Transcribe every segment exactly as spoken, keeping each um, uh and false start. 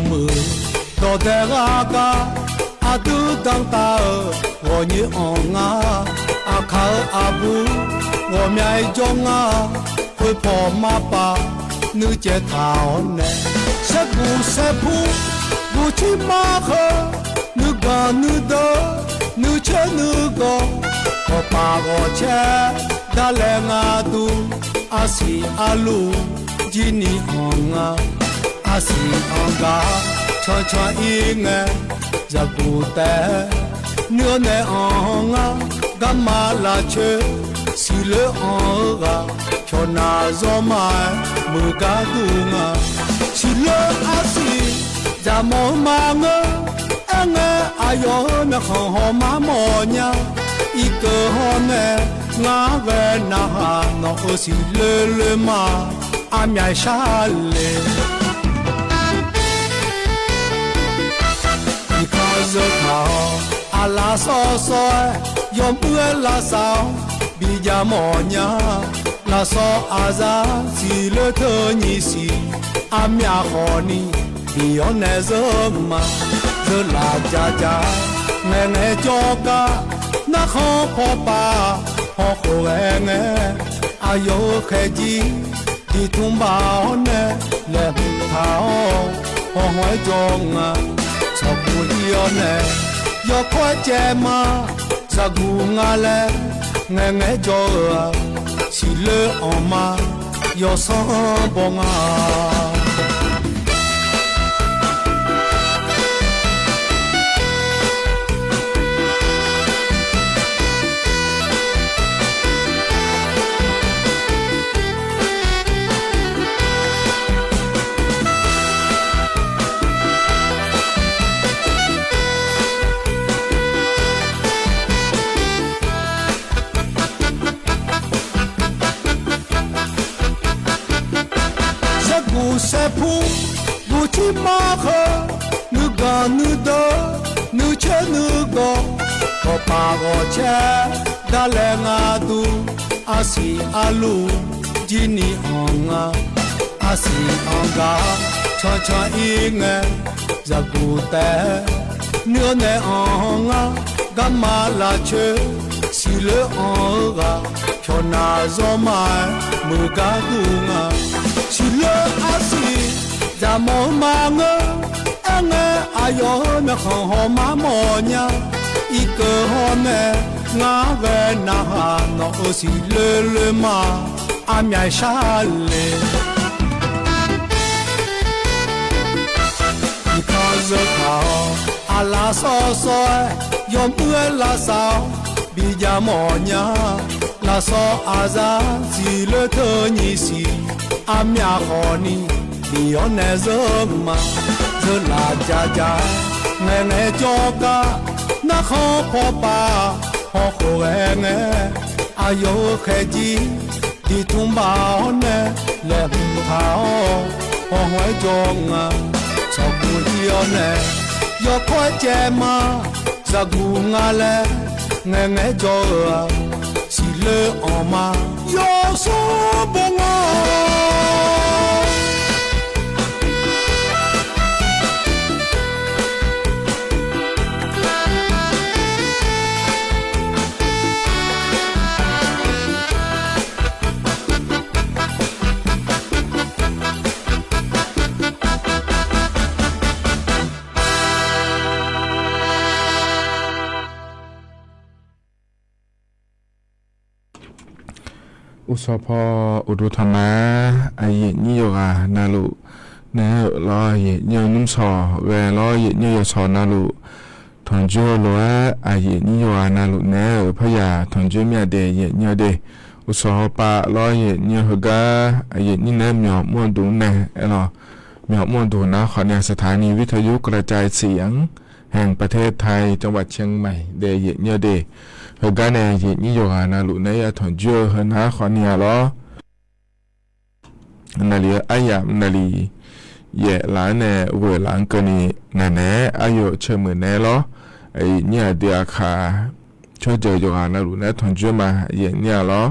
Meuq dawqdae ghaq gar aqdui danqtaf-euq ghawqnyoer anq nga. Aqkaq-euq aqbur ghawqmya-aer jawr nga. Khoerpaw marpav nuicaev taq-awr nae, saerguq saerpur guqcir mar heu, nuiganq nuideuq nuicoer nuigawq, ghawqpaf ghawqcaer darlae nga duq, arsiq arluf jir ni anq nga. Arsiq anq gaq cancan ir ngae, zaqguq taef nuir-awr nae anq ngar, garma lafcoer siqloer anq-eu ghaq, pyawqnaq zawrma-aer muiq gar duq nga. Siqloer arsiq zaqmawf-eu ma ngeur, aerngae aqyawf-euq myawqkhanq hawq mar mawf nya. Irkeuv hawr nae ngar ghae narhaq, nawq-euq siqloer loer ma, armyav shar le. Iqkanq zeu taq-awr aqlaf sawr sawr-aer, yawmuiq-aer lavsav-awr bijav mawf nya. Lafsawr aqzar siqloer teu nyiq siq, armyav khawf ni bif-awr nae zeur ma. Zeurlaf ja ja-aer ngaeq ngaeq jawr gar, narkhan paw pav hawkhof ghae ngae, aqyawf-euq khaeqjir diqtmq baf-awr nae laeqhmq taq-awr, hawq hawq-aer jawr nga. Tsawqkuv ir-awr nae yawkawr-aer caev ma. Zaqguq nga laer ngaeq ngaeq-aer jawr-eu-aq, siqloer anq ma, yawsanr baw nga. Saerguq saerpur guqcir mar heu, nuiganq nuideuq nuicoer nuigawq, ghawqpaf ghawqcaer darlae nga duq, arsiq arluf jir ni anq nga. Arsiq anq gaq cancan ir ngae, zaqguq taef nuir-awr nae anq ngar, garma lafcoer siqloer anq-eu ghaq, pyawqnaq zawrma-aer muiq gar duq nga. Siqloer arsiq zaqmawf-eu ma ngeur, aerngae aqyawf-euq myawqkhanq hawq mar mawf nya. Irkeuv hawr nae ngar ghae narhaq, nawq-euq siqloer loer ma, armyav shar le. Iqkanq zeu taq-awr aqlaf sawr sawr-aer, yawmuiq-aer lavsav-awr bijav mawf nya. Lafsawr aqzar siqloer teu nyiq siq, armyav khawf ni bif-awr nae zeur ma. Zeurlaf ja ja-aer ngaeq ngaeq jawr gar, narkhan paw pav hawkhof ghae ngae, aqyawf-euq khaeqjir diqtmq baf-awr nae laeqhmq taq-awr, hawq hawq-aer jawr nga. Tsawqkuv ir-awr nae yawkawr-aer caev ma. Zaqguq nga laer ngaeq ngaeq-aer jawr-eu-aq, siqloer anq ma, yawsanr baw nga. Uqsawq paw uqduq tanqma-aer, aqyuif nyir yawqghaq navluf naeq-aer-euq lawr, aqyuif nyir-eu nymrsawq ghae lawr, aqyuif nyir-eu yawshawq navluf tanqjoer-eu lof-aer, aqyuif nyir yawqghaq navluf naeq-aer-euq paryaq tanqjoer mir-a de, aqyuif nyir-eu de. Uqsawq hawpav lawr, aqyuif nyir-eu heugar, aqyuif nyir naeq-aer myawq mr-eu duq nae aer lawq. Myawq mr-eu duq nar khawf ni-aq, สถานีวิทยุกระจายเสียงแห่งประเทศไทย จังหวัดเชียงใหม่ de, aqyuif nyir-eu de. Heugar nae aqyuif nyir yawqghaq navluf naeq-aer ya tanqjoer-eu heunar khawf ni-aq lawr. Naqli-eu aryamq naqli yaef laf-anr nae ghoeq laf-anr keuvni ngaq naeq-aer aryawf caemuiq naeq-aer lawr. Aqyuif nyir aqdui aqkaq tsawrjeuq yawqghaq navluf naeq-aer tanqjoer ma, aqyuif nyir-aq lawr.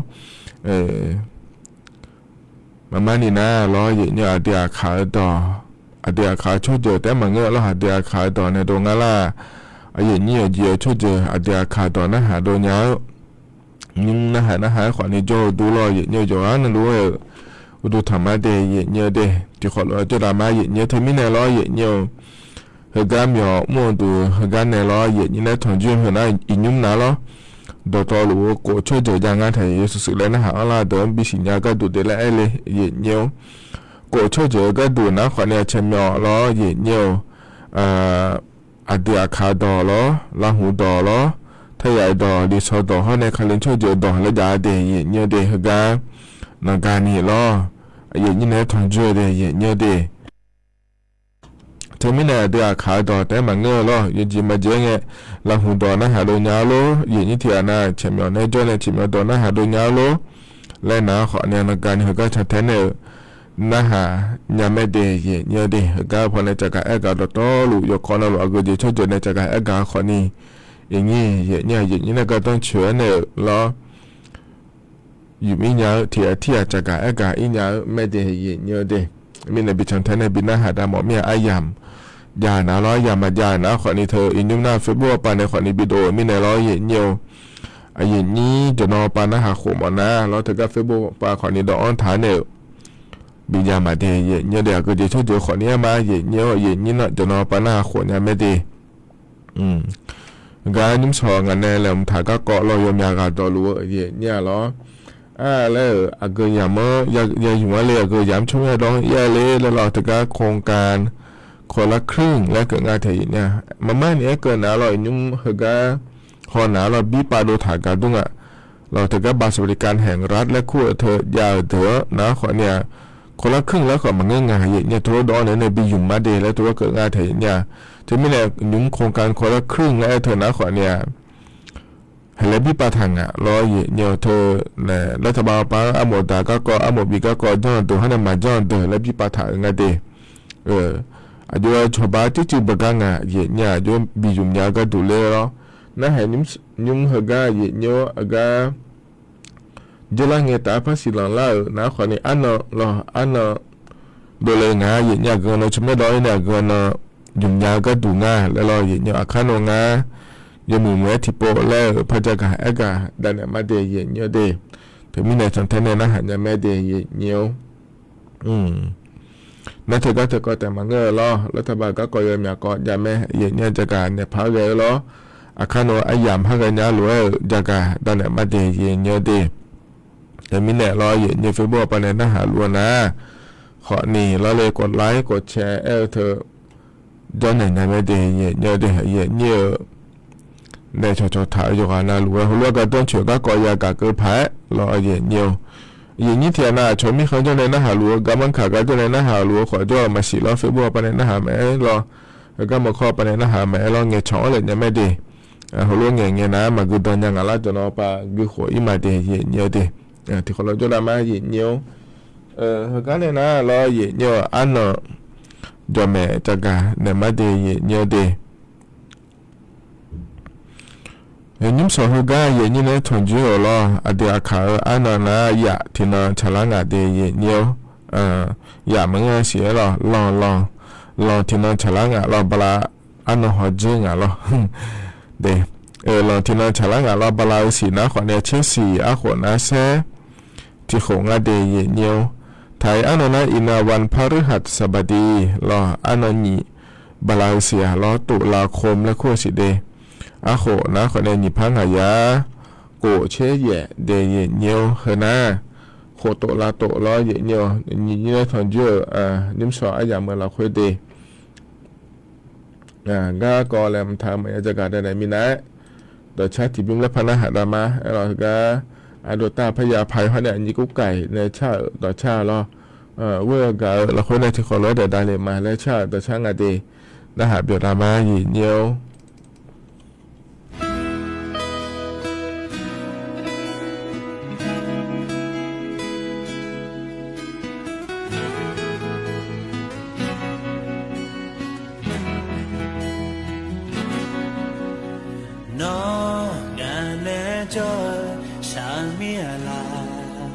Maqmar ni nar lawr, aqyuif nyir aqdui aqkaq-eu dawq aqdui aqkaq tsawrjeuq taef-aer maqngeur lawr. Aqdui aqkaq dawq nae dov nga lar. Aqyuif nyir yawqjeq-eu tsawrjeuq aqdui aqkaq dawq narhaq dov nya-eu nymr narhaq narhaq-aer khawfni jawr-eu dur lawr. Aqyuif nyir-eu yawqghaq navluf-aer-euq uqduq tanqma de, aqyuif nyir-eu de. Tiqkhawf lof-aer jawrdav ma, aqyuif nyir-eu teumirnae lawr, aqyuif nyir-eu heugar myawq mr-eu duq heugar nae lawr, aqyuif nyir nae tanqjir heu nar iqnymr nav lawr. Dawqtawvluf-eu kof tsawrjeuq jav ngar taef yawshuif shuif laer narhaq-anr lar deuq-anr bisiq nya gharduq de laer aer le, aqyuif nyir-eu. Kof tsawrjeuq-eu gharduq nar khawfni aqcaeq myawq lawr, aqyuif nyir-eu. Aqdui aqkaq dawq lawr, lavhuq dawq lawr, taryaq dawq, liqsawq dawq hawr nae kali tsawrjeuq dawq laer jav de, aqyuif nyir-eu de. Heugar nanqgani lawr, aqyuif nyir nae tanqjir-eu de, aqyuif nyir-eu de. Teumirnae aqdui aqkaq dawq taef-aer maqngeur-eu lawr. Yawjeq maqjeq-aer ngae, lavhuq dawq narhaq dov nya-ar lor. Aqyuif nyir tiq ghaq nav caeq myawq nae jawr nae caeq myawq dawq narhaq dov nya-ar lor laer nar khawfni nanqgani heugar cantae nae-euq narhaq nya mae de, aqyuif nyir-eu de. Heugar-eu pawnae caqgaq aer gaq dawqtawvluf yawkawv navluf aqgeu jeq tsawrjeuq nae caqgaq aer gaq khawfni, aqyuif nyir, aqyuif nyir-eu, aqyuif nyir nae gardanr coeq-aer nae-euq lawr. Yufmir nya-eu tiq ghaq tir ghaq caqgaq aer gaq ir nya-eu mae de, aqyuif nyir-eu de. Mirnae bi cantae nae bi narhaq dav mawf mir-a. Aryamq jav nar lawr, aryamq maqjav nar khawfni teu iqnymr nar Facebook-a pawnae khawfni bidov-eu mirnae lawr, aqyuif nyir-eu. Aqyuif nyir jawqnan pav narhaq khof mawf nar lawr, teugar Facebook pav khawfni dawv-anr taq-aer nae-euq bijav maqde, aqyuif nyir-eu de. Aqgeu jeq tsawrjeuq khawfni aer ma, aqyuif nyir-eu, aqyuif nyir nar jawqnan pav narhaq khof nya mae de. Gar nymr shawq ngaq nae laeqhmq taq garkawv lawr, yawmyaq ghaq dawqluf-eu aqyuif nyir-a lawr. Ar laer-euq aqgeu yamq-anr ya yumq-ar le, aqgeu yamq tsawrmyanr dawr-anr ir-a le laer lawr, teugar โครงการคนละครึ่ง laer keuv nga taef aqyuif nyir-a. Maqmar ni aer keuv nar lawr, iqnymr heugar haw nar lawr, birpav dov taq gaq dur nga. Lawr teugar บัตรสวัสดิการแห่งรัฐ laer kur-eu teu jav-euq deuq-anr nar khawfni-aq, คนละครึ่ง laer khawf maqngeur nga, aqyuif nyir-eu. Teulof dawv-anr nae nae bi yumq ma de laer teulof keuv nga taef aqyuif nyir-a. Teumirnae nymr โครงการคนละครึ่ง laer aer teu nar khawfni-aq, heuler birpav taq ngaq lawr, aqyuif nyir-eu. Teu nae รัฐบาล pav-anr armof daq garkawv, armof bif garkawv, janr-eu deuq hawr nae maqjanr-eu deuq laer birpav taq-euq nga de. Aqjox-aer cawba tsuif tsuif beugar nga, aqyuif nyir-a. Aqjox bi yumq nya-eu gharduq ler lawr. Narhaq nymr heugar aqyuif nyir-awr, aqgar jeurlar ngae taf-aer par siqlanq lar-euq nar khawfni arnan lawr, arnan dovle nga, aqyuif nyir-a. Aqgeu nan tsawrmyanr dawr-ir nae aqgeu nan yumq nya-eu gharduq nga laer lawr, aqyuif nyir-eu. Aqkar nan ngar yawmuiq muiq-aer tiqpov laer-euq par jagaq aer gaq davnaeq ma de, aqyuif nyir-eu de. Teumirnae cantae nae narhaq nya mae de, aqyuif nyir-awr. Nar teugar teukawv taef maqngeur-eu lawr, รัฐบาล garkawv yawmyaq kawv jav mae, aqyuif nyir-a. Jagaq naeq paq-aer ghae-eu lawr. Aqkar nan aryamq par ghaenya lof-aer-euq jagaq davnaeq ma de, aqyuif nyir-eu de. Teumirnae lawr, aqyuif nyir-eu Facebook-a pawnae narhaq luf-eu nar khawfni lawr le, กดไลค์ กดแชร์ aer-eu teu jawrnaeq nya mae de, aqyuif nyir-eu de. Aqyuif nyir-eu nae cawqcawq taq-eu yawqghaq navluf-aer heulof-aer gardanr coeq garkawv yagaq keuv paq-aer lawr, aqyuif nyir-eu. Aqyuif nyir tiq ghaq nav aqcawq mirkhanq jawrnae narhaq luf-eu, garmanr kaq gar jawrnae narhaq luf-eu khawf jawr-eu maqsiq lawr, Facebook-a pawnae narhaq maqaer lawr, heugar mawrkawr-a pawnae narhaq maqaer lawr, ngaeqcawq-anr laef nya mae de. Heulof ngaeq ngae nar maqgui dan nya ngaq lar, jawqnan pav guikhof-ir ma de, aqyuif nyir-eu de. Tiqkhawf lawr jawrdav ma, aqyuif nyir-awr. Heugar nae nar lawr, aqyuif nyir-eu, arnan jawqmaeq jagaq naeq ma de, aqyuif nyir-eu de. Nymr shawq heugar aqyuif nyir nae tanqjoer-euq lawr, aqdui aqkaq-eu arnan nar yaf tiqnan tsaqlar ngaq de, aqyuif nyir-awr. Yaf maqngeur siq-aer lawr, lanq lanq, lanq tiqnan tsaqlar ngaq lawr, bala arnan hawdzer ngaq lawr. De, lanq tiqnan tsaqlar ngaq lawr, bala-eu siq nar khawfni tsersiq arkhof nar saer tiqkhof ngar de, aqyuif nyir-awr. Taq-iq arnan nar iqnan วันพฤหัสบดี lawr, arnan nyiq bala-eu siq-aq lawr, ตุลาคม laer kur-eu siq de. Arkhof nar khawfni nyiq par ngaq yar khof tser yaef de, aqyuif nyir-awr. Heu nar khof tof lav tof lawr, aqyuif nyir-awr. Nyiq nyir nae tanqjoer-euq nymr shawq aryamq-eu lafkhoer de. Garkawv laeqhmq taq-eu maqya jagaq davnaeq minav-aer, dawqcar tiqbymr laer par narhaq dav ma. Aerlawq heugar aqdov tav parya paq-ir hawr nae aqnyir kur kaiq nae car-euq dawqcar lawr. Ghoer-eu gaq-eu lafkhoer nae tiqkhawf lof-aer daef davle ma laer car-euq dawqcar nga de. Narhaq byawq dav ma, aqyuif nyir-awr. Nawr ngaq nae jawr-eu shaqmir-aq laq,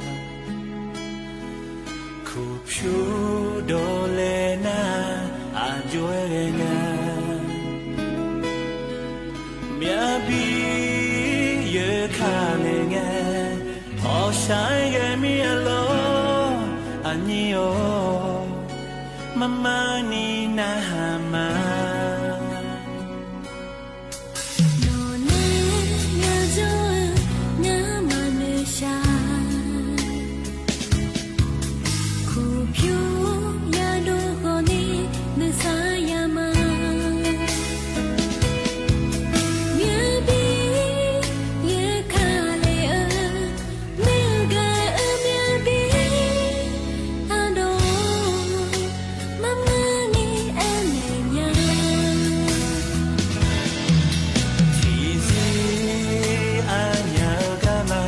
kuqpyur dovle nar jov-aer ghae nga. Myavbi yeuq kale ngae, hawqshaq-aer ghae mir-a lor, aqnyir-or, marmar ni narhaq ma. Nawqnae yajawr-eu ngar maqnoeq shaq. Kurpyur yadov khawf ni nuisar ya ma. Myavbi yeuq kale-eu, maer-eu gaq-eu myavbi ardov, marmar ni aernaeq nya. Tiqzir aqnyaf-eu garma,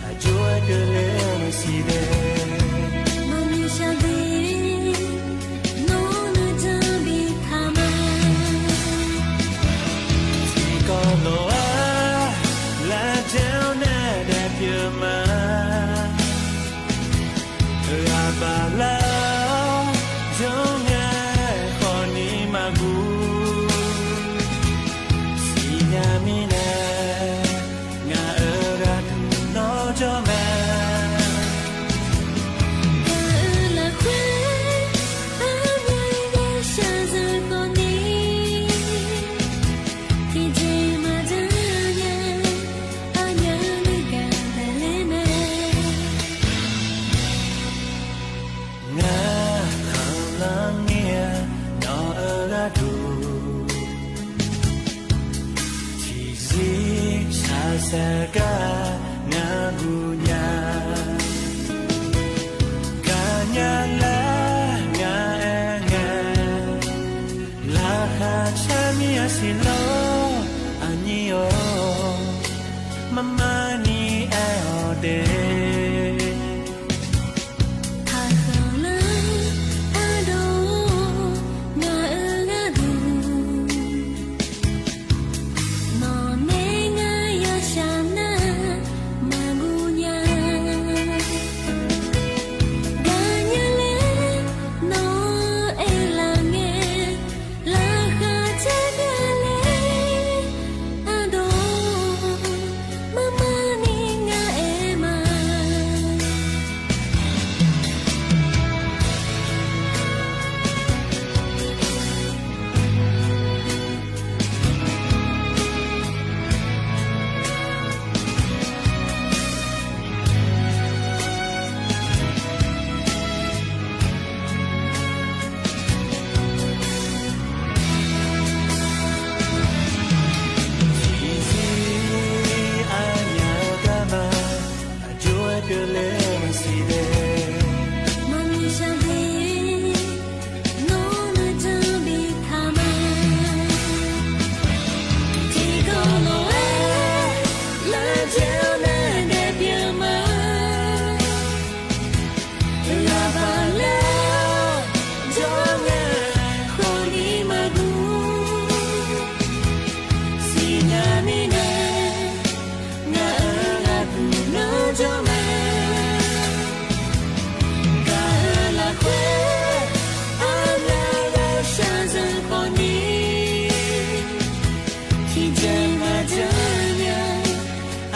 aqjox-aer keuvle-eu siqdae. Maqnoeq shaq de, nawr nuijan bi taq ma. Tiqkawv lof-aer lavjae-awr nae daefpyeuf ma. Ghaq baq lar-awr jawr ngae khawf ni maqguv. Siqnya mirnae ngaq-euq gharduq nawr jawr mae. Gaq-eu lafkhoer armyanr garshaq zanq khawf ni, tiqjeq maqjanr nya, aqnyaf nuigaq baeqler mae. Ngar khanqlanr mir-a nawq-euq gharduq, tiqzir shaqsaef gar ngar guv nya. Gaqnya laer ngaq-aer ngae, laqkhaq caer mir-a siq lor, aqnyir-or, marmar ni aer-awq de. Aqkhanqlanr ardov-or, ngaq-euq gharduq, nawqnae ngar yashaq nar maqguv nya. Gaqnya laer nawr aerlaf ngae, laqkhaq caer mir-a laer ardov, marmar ni ngar aer ma. Tiqzir aqnyaf-eu garma, aqjox-aer keuvle-eu siqdae. Maqnoeq shaq de, nawr nuijan bi taq ma. Tiqkawv lof-aer lavjae-awr nae daefpyeuf ma. Ghaq baq lar-awr jawr ngae khawf ni maqguv. Siqnya mirnae ngaq-euq gharduq nawr jawr mae. Gaq-eu lafkhoer armyanr garshaq zanq khawf ni, tiqjeq maqjanr nya,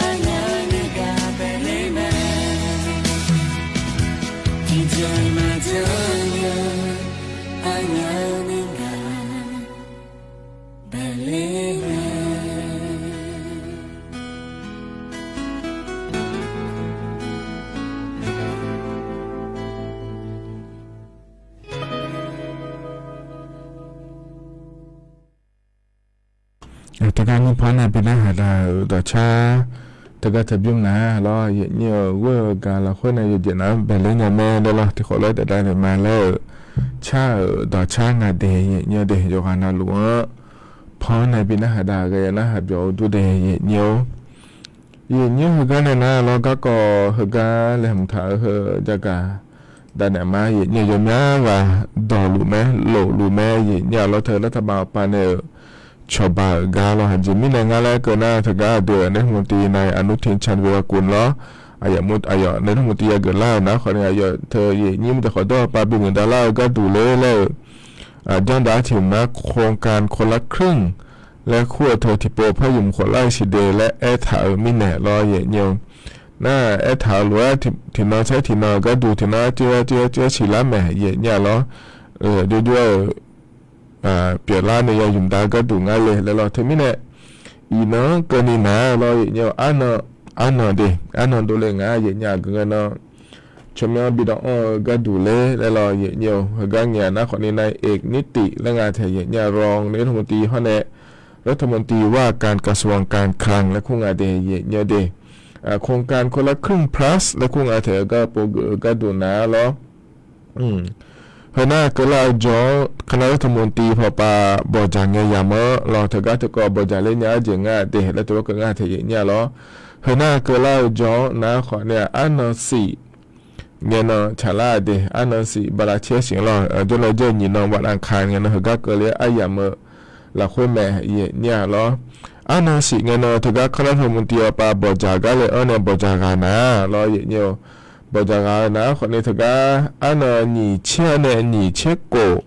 aqnyaf nuigaq baeqler mae. Tiqjeq maqjanr nya, aqnyaf nuigaq baeqler mae. Teugar nyir paw-anr nae bi narhaq daq-euq dawqcar teugar teu bymr nar lawr, yaeqnyir-euq ghoer-eu gaq lafkhoer nae yawjeq nav-anr baeqler nya mae laer lawr, tiqkhawf lof-aer daef davnaeq ma laer-euq car-euq dawqcar ngadae yaeqnyir-eu dae yawqghaq navluf-anr paw-anr nae bi narhaq daq ghae-eu narhaq byawq-eu dur dae yaeqnyir-or. Yaeqnyir-or heugar nae nar lawr, garkawv heugar laeqhmq taq-eu heu jagaq davnaeq ma. Yaeqnyir-eu yawmyar ghaq dawqluf mae, lofluf mae. Yaeqnyir-aq lawr teu lar taqbaq aqpav nae-euq cawba-euq gar lawr. Aqjeq mirnae ngar laer keuv nar, teugar aqdui-euq nae hmq tiv nav-iq aqnur tiq can bi gha kum lawr. Aqyawf nae hmq tiv yageuf lar-euq nar khawf ni, aqyawf teu yaeqnyir mr dae khawf dawr aqpav bi muiq dav lar-eu gharduq ler laer-euq janrdaq-ar tiq mq nar โครงการคนละครึ่ง laer kur-eu teu tiqpov par ymq khof lar-eu siqde laer aertaq-euq mirnae lawr yaeqnyi-eu. Nar aertaq-eu lof-aer tiqnan saer tiqnan-euq gharduq tiqnan-ar tiqnar tiqnar tiqnar siqlar maeq yaeqnyi-a lawr. Jawrjawr-euq pyeuflar nae ya ymq dav-eu gharduq ngar le laer lawr. Teumirnae iqnan-anr keuvni nar lawr yaeqnyi-eu. Arnan, arnan de, arnan dovle nga yaeqnyi-aq gaqngae nan tsawrmyanr bi dawv anr-eu gharduq ler laer lawr yaeqnyi-eu. Heugar ngaeq-a nar khawfni nae เอกนิติ laer nga taeq yaeqnyi-a รองนายกรัฐมนตรี hawr nae รัฐมนตรีว่าการกระทรวงการคลัง laer kur nga de yaeqnyi-eu de. โครงการคนละครึ่ง plus laer kur nga taeq-eu gar pov geuf-eu gharduq nar lawr. Heunar keuvlar-eu jawr-anr คณะรัฐมนตรี pawpav bawqdzaq ngae yamq-anr lawr teugar teukawv bawqdzaq ler nya-ar jeq nga de laer teulof keuv nga taeq yaeqnyi-a lawr. Heunar keuvlar-eu jawr-anr nar khawfni-aq arnan siq ngae nan tsaqlar-a de, arnan siq bala caer siq-anr lawr jawrlaw jawr nyiq nan วันอังคาร ngae nan heugar keuvle-aer aryamq-eu lafkhoer mae yaeqnyi-a lawr. Arnan siq ngae nan teugar คณะรัฐมนตรี pawpav bawqdzaq gar le-anr nae bawqdzaq ghaq nar lawr yaeqnyi-eu. Bawqdzaq ghaq-eu nar khawfni teugar arnan nyiq tser-anr nae nyiq tser khof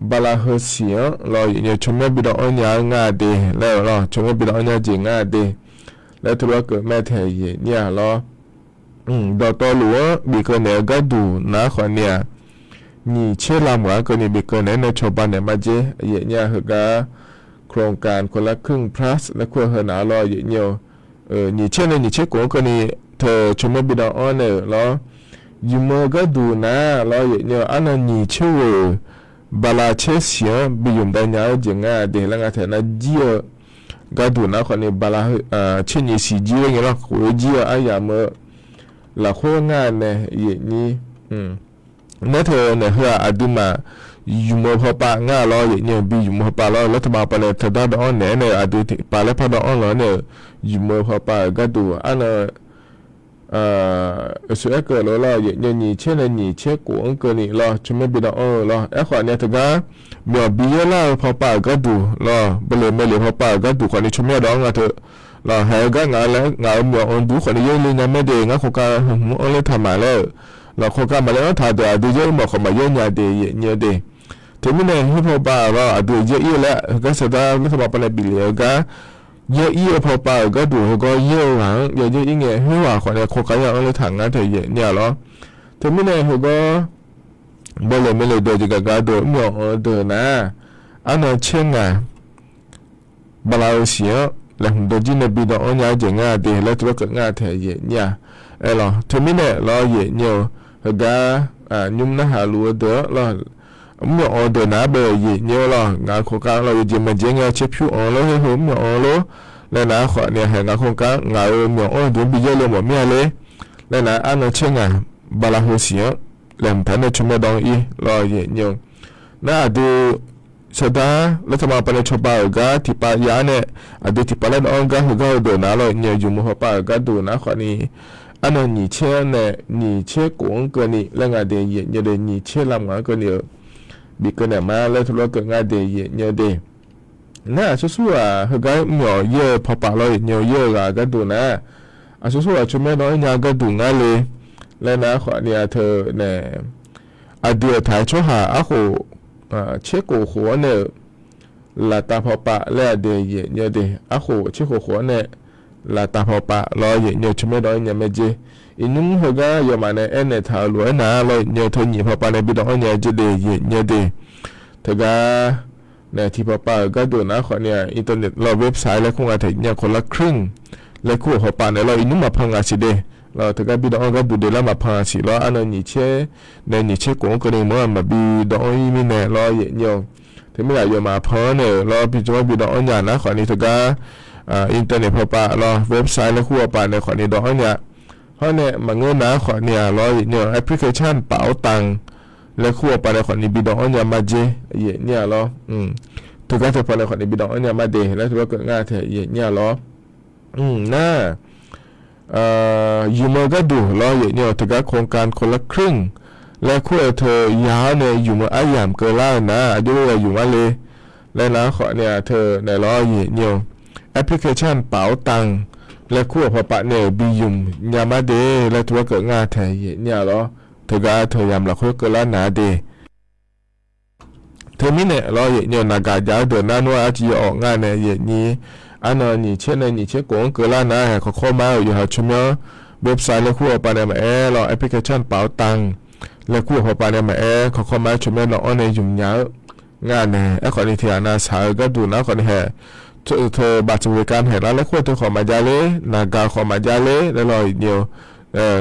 bala heu siq-anr lawr yaeqnyi-eu tsawrmyanr bi dawv anr nya-eu nga de laer-eu lawr tsawrmyanr bi dawv anr nya jeq nga de laer teulof-aer keuv mae taeq yaeqnyi-a lawr. Dawqtawvluf-anr bif keuv naeq-eu gharduq nar khawfni-aq nyiq tser lam ghaq-anr keuvni bif keuv naeq-aer nae cawba naeq ma jer yaeqnyi-a heugar โครงการคนละครึ่ง plus laer kur-eu heu nar lawr yaeqnyi-eu. Nyiq tser nae nyiq tser khof-anr keuvni teu tsawrmyanr bi dawv anr naeq-euq lawr. Ymq-eu gharduq nar lawr yaeqnyi-eu arnan nyiq tser ghoeq bala caer siq-anr bi ymq dav nya-eu jeq nga de laer nga taeq nar jir-eu gharduq nar khawfni bala tser nyiq siq jir-aer ngae lawr khof-eu jir-eu aryamq-eu lafkhoer nga nae yaeqnyi. Nar teu naeq heu-aq aqduimaf ymq-eu pawpav ngar lawr yaeqnyi-eu bi ymq-eu pawpav lawr laer teubar pawnae teudar dawv anr naeq-aer nae aqdui tiqpav laer par dawv anr lawr nae ymq-eu pawpav-euq gharduq arnan Aqsur aerkeuv lof-aer lawr yaeqnyi nyiq tser nae nyiq tser khof-anr keuvni lawr tsawrmyanr bi dawv anr-eu lawr. Aerkhawf ni-a teugar myawq bi yaerlar-eu pawpav-euq gharduq lawr, beuleq meuleq pawpav-euq gharduq khawfni tsawrmyanr dawv anr nga teu. Lawr haeq-eu gar ngaq-eu laer ngaq-euq myawq anr dur khawfni yaerle nya mae de ngar khoergar hmq anr ler taq maq laer-euq. Lawr khoergar maq laer anr taq deuq aqdui yaer-eu mawf khawf maq yaer nya de yaeqnyi-eu de. Teumirnae khoer pawpav lawr aqdui yaer ir-eu laer heugar saqdar laer teubar pawnae bif lef-eu gar yaer ir-eu pawpav-euq gharduq heugar yaer-eu ghaq-anr yaer ir ngae khoer ghaq khawfni khoergar ya anr ler taq ngar taeq yaeqnyi-a lawr. Teumirnae heugar bawleq meuleq deuq jeqgaq gaq deuq mr myawq anr-eu deuq nar arnan tser ngaq bala-eu siq-anr laeqhmq dawrjir nae bi dawv anr nya-eu jeq ngar de laer teulof keuv ngar taeq yaeqnyi-a. Aerlawr teumirnae lawr yaeqnyi-eu heugar nymr narhaq luf-eu deuq-anr lawr mr myawq anr-eu deuq nar-aq beuq yaeqnyi-eu lawr ngaq-euq khoergar lawr yawjeq maqjeq ngae tser pyur anr lor, heu mr myawq anr lor laer nar khawfni haeq ngaq khoergar ngaq-euq myawq anr-eu deuq-anr bi yaerle mawf mir-a ler laer nar arnan tser ngaq bala heu siq-anr laeqhmq taq nae tsawrmyanr dawv anr ir lawr yaeqnyi-eu. Nar aqdui saqdar laer teubar pawnae cawba-euq gar tiqpav ya-ar nae aqdui tiqpav laer dawv anr gar heugar-eu deuq nar lawr yaeqnyi-eu ymq-eu pawpav-euq gharduq nar khawfni arnan nyiq tser-anr nae nyiq tser khof-anr keuvni laer nga de yaeqnyi-eu de nyiq tser lam ngaq-anr keuvni-eu bif keuv naeq ma laer teulof keuv ngar de yaeqnyi-eu de. Nar aqsur sur-aq heugar mr myawq yaer-eu pawpav lawr yaeqnyi-eu yaer-eu ghaq gharduq nar aqsur sur-aq tsawrmyanr dawv anr nya gharduq ngar le laer nar khawfni-a teu nae aqdui-euq taq-aer tsawrhaq arkhof tser khof khof-anr nae-euq laftav pawpav laer-a de yaeqnyi-eu de arkhof tser khof khof-anr nae laftav pawpav lawr yaeqnyi-eu tsawrmyanr dawv anr nya mae jer. Iqnymr heugar yawmaf nae aernaeq taq-euq lof-aer nar lawr yaeqnyi-eu teu nyiq pawpav nae bi dawv anr nya jer de yaeqnyi-eu de. Teugar nae tiqpawpav-euq gharduq nar khawfni-aq internet lawr website laer kur nga taeq yaeqnyi-a คนละครึ่ง laer kur-euq pawpav nae lawr iqnymr maqpan ngaq siq de. Lawr teugar bi dawv anr gharduq de lar maqpan ngaq siq lawr arnan nyiq tser nae nyiq tser khof-anr keuvni mawr-aq maqbi dawv anr ir mirnae lawr yaeqnyi-eu. Teumirnae yawmaf pan-anr nae-euq lawr bi jawr-anr bi dawv anr nya nar khawfni teugar internet pawpav lawr website laer kur pawpav nae khawfni dawv anr nya. Hawr nae maqngeur nar khawfni-aq lawr yaeqnyi-eu application เป๋าตัง laer kur pawpav nae khawfni bi dawv anr nya ma jer yaeqnyi-a lawr. Teugar teu pawnae khawfni bi dawv anr nya ma de laer teugar keuv ngar taeq yaeqnyi-a lawr. Nar ymq-eu gharduq lawr yaeqnyi-eu teugar โครงการคนละครึ่ง laer kur-eu teu ya-anr nae ymq-eu aryamq keuvlar-eu nar aqjox-aer ya ymq-ar le laer nar khawfni-aq teu naeq lawr yaeqnyi-eu application เป๋าตัง laer kur-euq pawpav nae-euq bi ymq nya ma de laer teugar keuv ngar taeq yaeqnyi-a lawr. Teugar teu yamq lafkhoer keuvlar nar de. Teumirnae lawr, yaeqnyi-eu naqgaq jav-eu deuq nar nmr-aq arciv yaw awq nga nae yaeqnyi, arnan nyiq tser nae nyiq tser khof-anr keuvlar nar haeq kawqkawr ma-aer-euq yawqha tsawrmyanr website laer kur-eu hawpav nae maqaer lawr, application paf-awr tanq laer kur-euq hawpav nae maqaer, kawqkawr ma-aer tsawrmyanr nawq-anr nae ymq nya-eu nga nae. Aerkhawfni tiqghaq nav shaq-eu gharduq nar khawfni haeq, teu บัตรสวัสดิการแห่งรัฐ laer kur-eu teu khawf maqjav ler, naqgaq khawf maqjav ler laer lawr yaeqnyi-eu.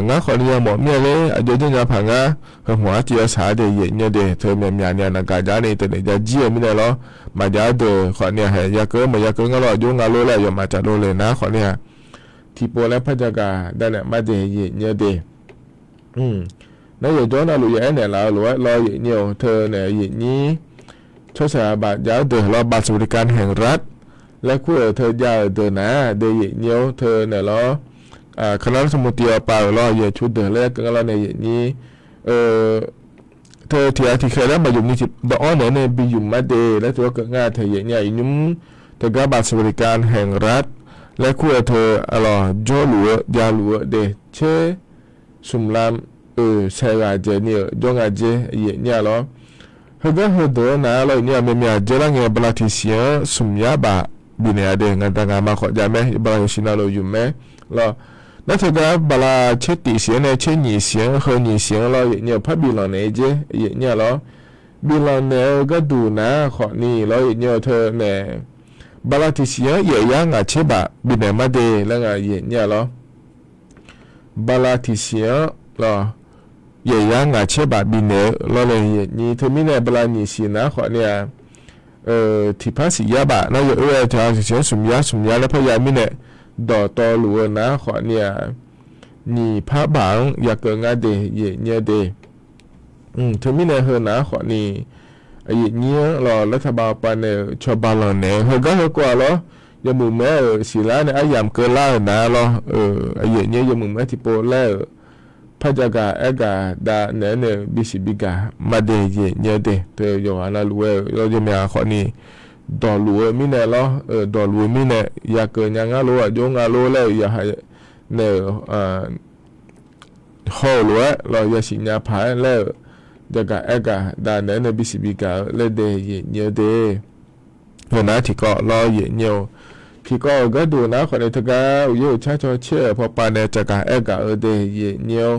Ngar khawfni yamawf mir-a ler, aqjox janrnya paq ngar, heu hmq arciv yawshaq-a de yaeqnyi-eu de, teu myaqmyaq ni-a naqgaq jav ni teunaeq ja jir-eu mirnae lawr, maqjav-eu deuq khawfni-aq haeq yakeuv maqya keuv ngar lawr, aqjox nga lor laer aqyawfmaf caqlo le nar khawfni-aq, tiqpov laer par jagaq danaeq mar de yaeqnyi-eu de. Nar yawqjawr navluf ya aernaeq laf-eu lof-aer lawr yaeqnyi-eu teunaeq yaeqnyi, tsawrshaq baf jav-eu deuq lawr บัตรสวัสดิการแห่งรัฐ laer kur-euq teu jav-euq deuq nar de yaeqnyi-eu teunaeq lawr, คณะรัฐมนตรี awqpav-euq lawr yaeq cu deuq laer keuv ngar lawr nae yaeqnyi, teu tiqghaq tiqkhaeq laer maqymq ni tiq dawv-awr naeq-aer nae bi ymq mar de laer teu-awr keuv ngar taeq yaeqnyi-aq iqnymr, teugar บัตรสวัสดิการแห่งรัฐ laer kur-eu teu lawr jawrluf-eu javluf-eu de tser smq lam oeq saeq ghaq dzaeqni-euq jawr nga jer yaeqnyi-a lawr. Heugar heudeuq-anr nar lawr yaeqnyi-aq, myaqmyaq dzeurlar ngae bala tiqsiq-anr smq yar baf bifnaeq-a de, ngaqda ngaqma khawf jav mae, bala yawsiq navluf ymq mae lawr. Nar teugar bala tser tif siq-anr nae tser nyiq siq-anr heu nyiq siq-anr lawr yaeqnyi-eu par biflanq naeq-eu jer yaeqnyi-a lawr. Biflanq naeq-eu gharduq nar khawfni lawr yaeqnyi-eu teunaeq, bala tiqsiq-anr yaef yar ngaq tser baf bifnaeq mar de laer nga yaeqnyi-a lawr. Bala tiqsiq-anr lawr, yaef yar ngaq tser baf bifnaeq-eu lawr nae yaeqnyi, teumirnae bala nyiq siq nar khawfni-aq, tiqpar siq yar baf nar yaw oer-aer tiqghaq tiqsiq-anr smq yar smq yar laer par ya mirnae, dawqtawvluf-eu nar khawfni-aq, nyiq par baf-anr yakeuv ngar de yaeqnyi-eu de. Teumirnae heu nar khawfni, yaeqnyi-anr lawr รัฐบาล awqpav nae-euq cawba lanq naeq-eu heugar heukawv-aq lawr, yawmuiq maeq-aer-euq siqlar nae aryamq keuvlar-euq nar lawr, yaeqnyi-anr yawmuiq maeq-aer tiqpov laer-euq par jagaq aergaq dav naeq-aer nae bisiq bigaq mar de yaeqnyi-eu de. Teu yawqghaq navluf-aer-euq lawr yawmyaq khawfni, dawqluf-eu mirnae lawr, dawqluf-eu mirnae yakeuv nya ngar lor, aqjox nga lor laer-euq yawqha nae-euq haw-euq lof-aer lawr yasiq nya paq-aer laer-euq, jagaq aergaq dav naeq-aer nae bisiq bigaq-eu laer de yaeqnyi-eu de. Heu nar tiqkawv lawr yaeqnyi-eu, tiqkawv-euq gharduq nar khawfni teugar uqyaer uqcar caw caer-euq pawpav nae caqgaq aergaq-eu de yaeqnyi-eu.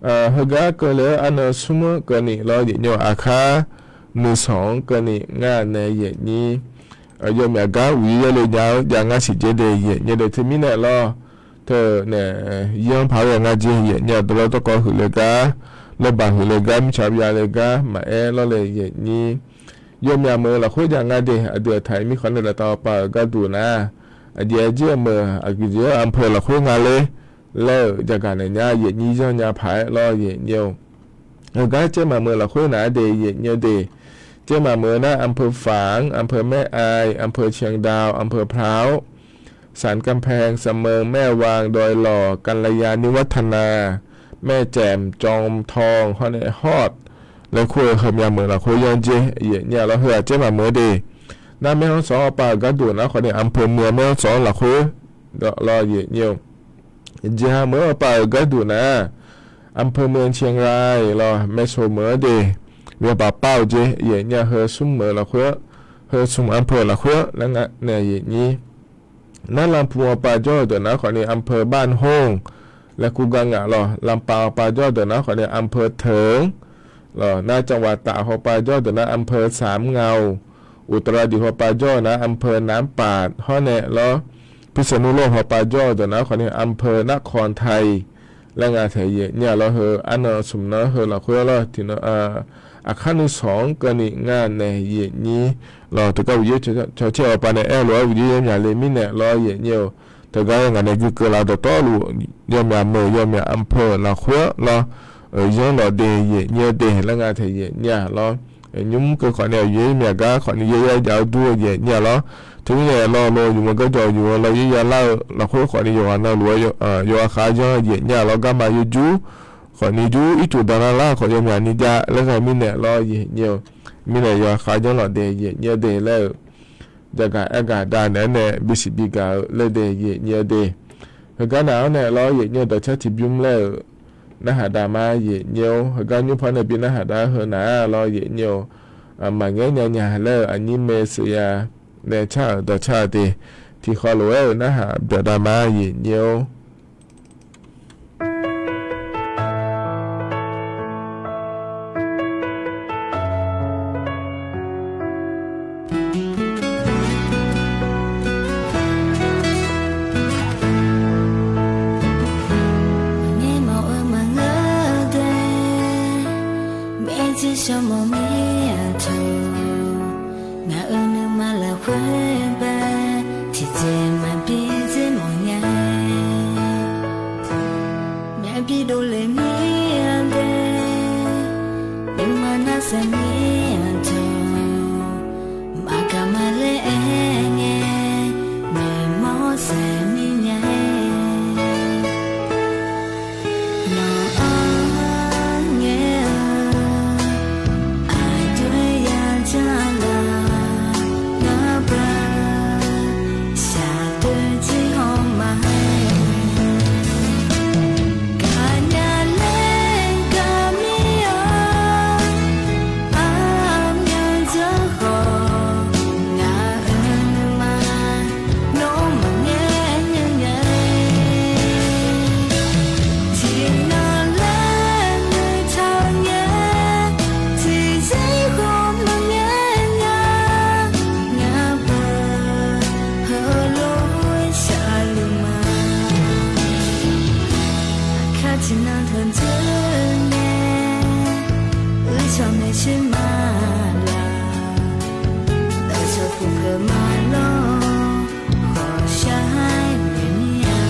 Heugar keuvle-eu arnan smr-anr keuvni lawr yaeqnyi-eu, aqkar nuisanq-anr keuvni ngar nae yaeqnyi, yawmyaq gar uqyaer yaerle nya-eu jav ngar siq jer de yaeqnyi de. Teumirnae lawr, teunae yanr paq-aer ghae ngar jer yaeqnyi-a, dawqlawr dawrkawv huiq le gar, lawrbaq huiq le gar, mirtsaq byav le gar maqaer lawr le yaeqnyi. Yawmyaq meuq-eu lafkhoer jav ngar de, aqdui aqtaq-iq mirkhanq nae daqtav awqpav-euq gharduq nar, aqjeq-aer jir-eu meuq aqgeujeq-anr อำเภอ lafkhoer nga ler laer-euq jagaq naeq nya yaeqnyi zanr nya paq-aer lawr yaeqnyi-eu. Heugar caermaq meuq lafkhoer naq-aer de yaeqnyi-eu de. Caermaq meuq nar อำเภอฝาง, อำเภอแม่อาย, อำเภอเชียงดาว, อำเภอพร้าว, สันกำแพง, สะเมิง, แม่วาง, ดอยหล่อ, กัลยาณิวัฒนา, แม่แจ่ม, จอมทอง hawr nae ฮอด laer kur-eu heumyav meuq lafkhoer yanr jer yaeqnyi-a lawr. Heu-aq caermaq meuq-eu de. Nar แม่ฮ่องสอน awqpav-euq gharduq nar khawfni อำเภอเมืองแม่ฮ่องสอน lafkhoer lawr yaeqnyi-eu. Jeqha meuq-eu awqpav-euq gharduq nar, อำเภอเมืองเชียงราย lawr แม่สอด meuq-eu de. Yawbaq pav-eu jer yaeqnyi-a, heu smr meuq lafkhoer, heu smq อำเภอ lafkhoer laer nga nae yaeqnyi. Nar ลำพูน awqpav jawr-eu deuq nar khawfni อำเภอบ้านโฮ่ง laer kur gar ngaq lawr. ลำปาง awqpav jawr-eu deuq nar khawfni อำเภอเถิง lawr. Nar จังหวัดตาก hawpav jawr-eu deuq nar อำเภอสามเงา, อุตรดิตถ์ hawpav jawr-eu nar อำเภอน้ำปาด hawr nae lawr. พิษณุโลก hawpav jawr-eu deuq nar khawfni อำเภอนครไทย laer nga taeq yaeqnyi-a lawr. Heu arnan smq nan heu lafkhoer lawr tiqnan, aqkar nuisanq-anr keuvni ngar nae yaeqnyi lawr. Teugar uqyaer caw caer awqpav nae aer-eu lof-aer uqyaer yaer myaq le mirnae lawr yaeqnyi-eu. Teugar ngaq nae guikeuv laf dawqtawvluf yawmyaq meuq yawmyaq อำเภอ lafkhoer lawr, yanr lawq de yaeqnyi-eu de laer nga taeq yaeqnyi-a lawr. Nymr keuv khawfni uqyaer myaq gar khawfni yaer yar jav-eu dur-eu yaeqnyi-a lawr. Teumirnae lawr lo yumq-eu garjawq yumq-eu lawr yaer ya lar-eu lafkhoer khawfni yawqghaq navluf-aer yawqghaq khaq janr yaeqnyi-a lawr. Garma yaerjur khawfni jur ircuf daqlar lar khawf yawmyaq ni jav laer ghae mirnae lawr yaeqnyi-eu. Mirnae yawqghaq khaq janr lawq de yaeqnyi-eu de laer-euq jagaq aergaq dav naeq-aer nae bisiq bigaq-eu laer de yaeqnyi-eu de. Heugar naq-anr nae lawr yaeqnyi-eu dawqcar tiqbymr laer-euq narhaq dav ma yaeqnyi-eu. Heugar nymr par nae bi narhaq dav-aer heu naq-a lawr yaeqnyi-eu. maqngaer nya nya laer-eu aqnyir mae seuq ya nae car-euq dawqcar de. Tiqkhawf lof-aer-euq narhaq byaqdav ma, aqyuif aqnyir-or. Maqngeur mawf-eu maqngeur de, maerjir shawrmawf mir-aq taq. Ngaq-euq nuima lafkhoer bae, tiqjeq maqbi dzer mawf nya. Myavbi dovle mir-a de, nuima narsaeq mir-aq taq. Maqgaq maqler aer ngae, noeqmawr saeq mir nya-aer. Nawq-anr ngae-eu aqjox-aer yajanr laf, ngar beu shaqdoe jir haw ma-aer. Gaqnya laer gaq mir-a, aqmyan dzeur khawf ngaq-euq nuima nawr maqngaer nya nya. Tiqnan laer noeqtaq ngae, tiqzir khawf maqngaer nya. Ngaq beu heulof-aer shaqluf ma. Aqkar tiqnan tanqdzeur nae, uicuiv maeqshi ma laf, dawqcawq puq peuq ma lawr, khawqshaq-aer noeq mir-a.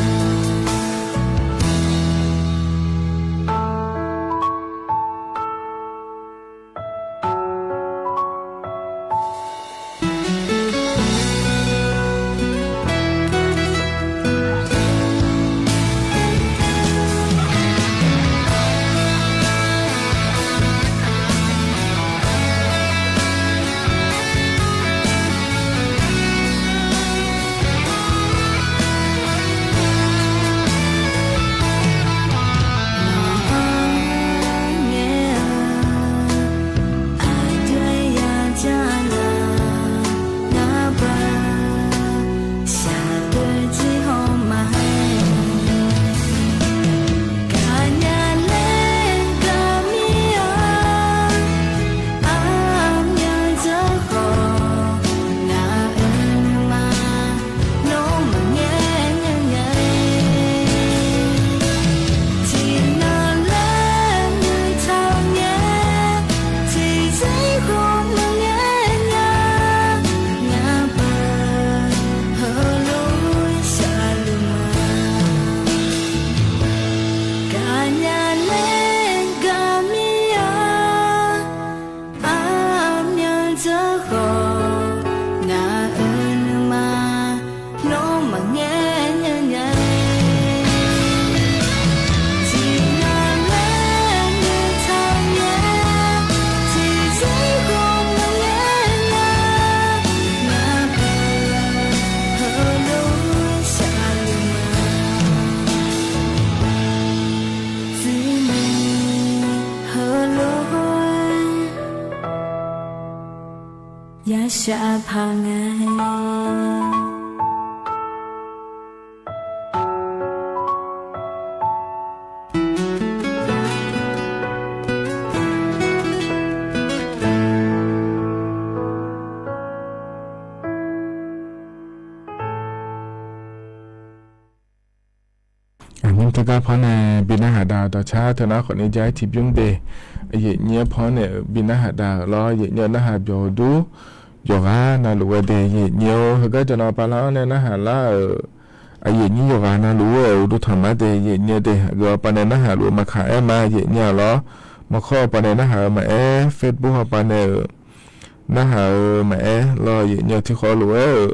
Gaqnya laer gaq mir-a, aqmyan dzeur khawf ngaq-euq nuima nawr maqngaer nya nya. Tiqnan laer noeqtaq ngae, tiqzir khawf maqngaer nya. Ngaq beu heulof-aer shaqluf ma. Tsuini heulof-aer yashaq paq ngae. Aqnyir teugar pawr nae bi narhaq dav-eu dawqcar teunar khawfni jar-aer tiqbymr de. Aqyuif nyir-anr pawr nae-euq bi narhaq dav-euq lawr, aqyuif nyir-eu narhaq byawq-eu dur, yawqghaq navluf ghae de. Aqyuif nyir-or, heugar jawqnan pavlar-anr nae narhaq lar-euq, aqyuif nyir yawqghaq navluf-aer uqduq tanq mar de. Aqyuif nyir de, aqgeu hawpav nae narhaq luf-eu maqkaq aer ma. Aqyuif nyir-a lawr, mawrkawr hawpav nae narhaq-eu maqaer, Facebook hawpav nae-euq narhaq-eu maqaer lawr, aqyuif nyir tiqkhawf lof-aer-euq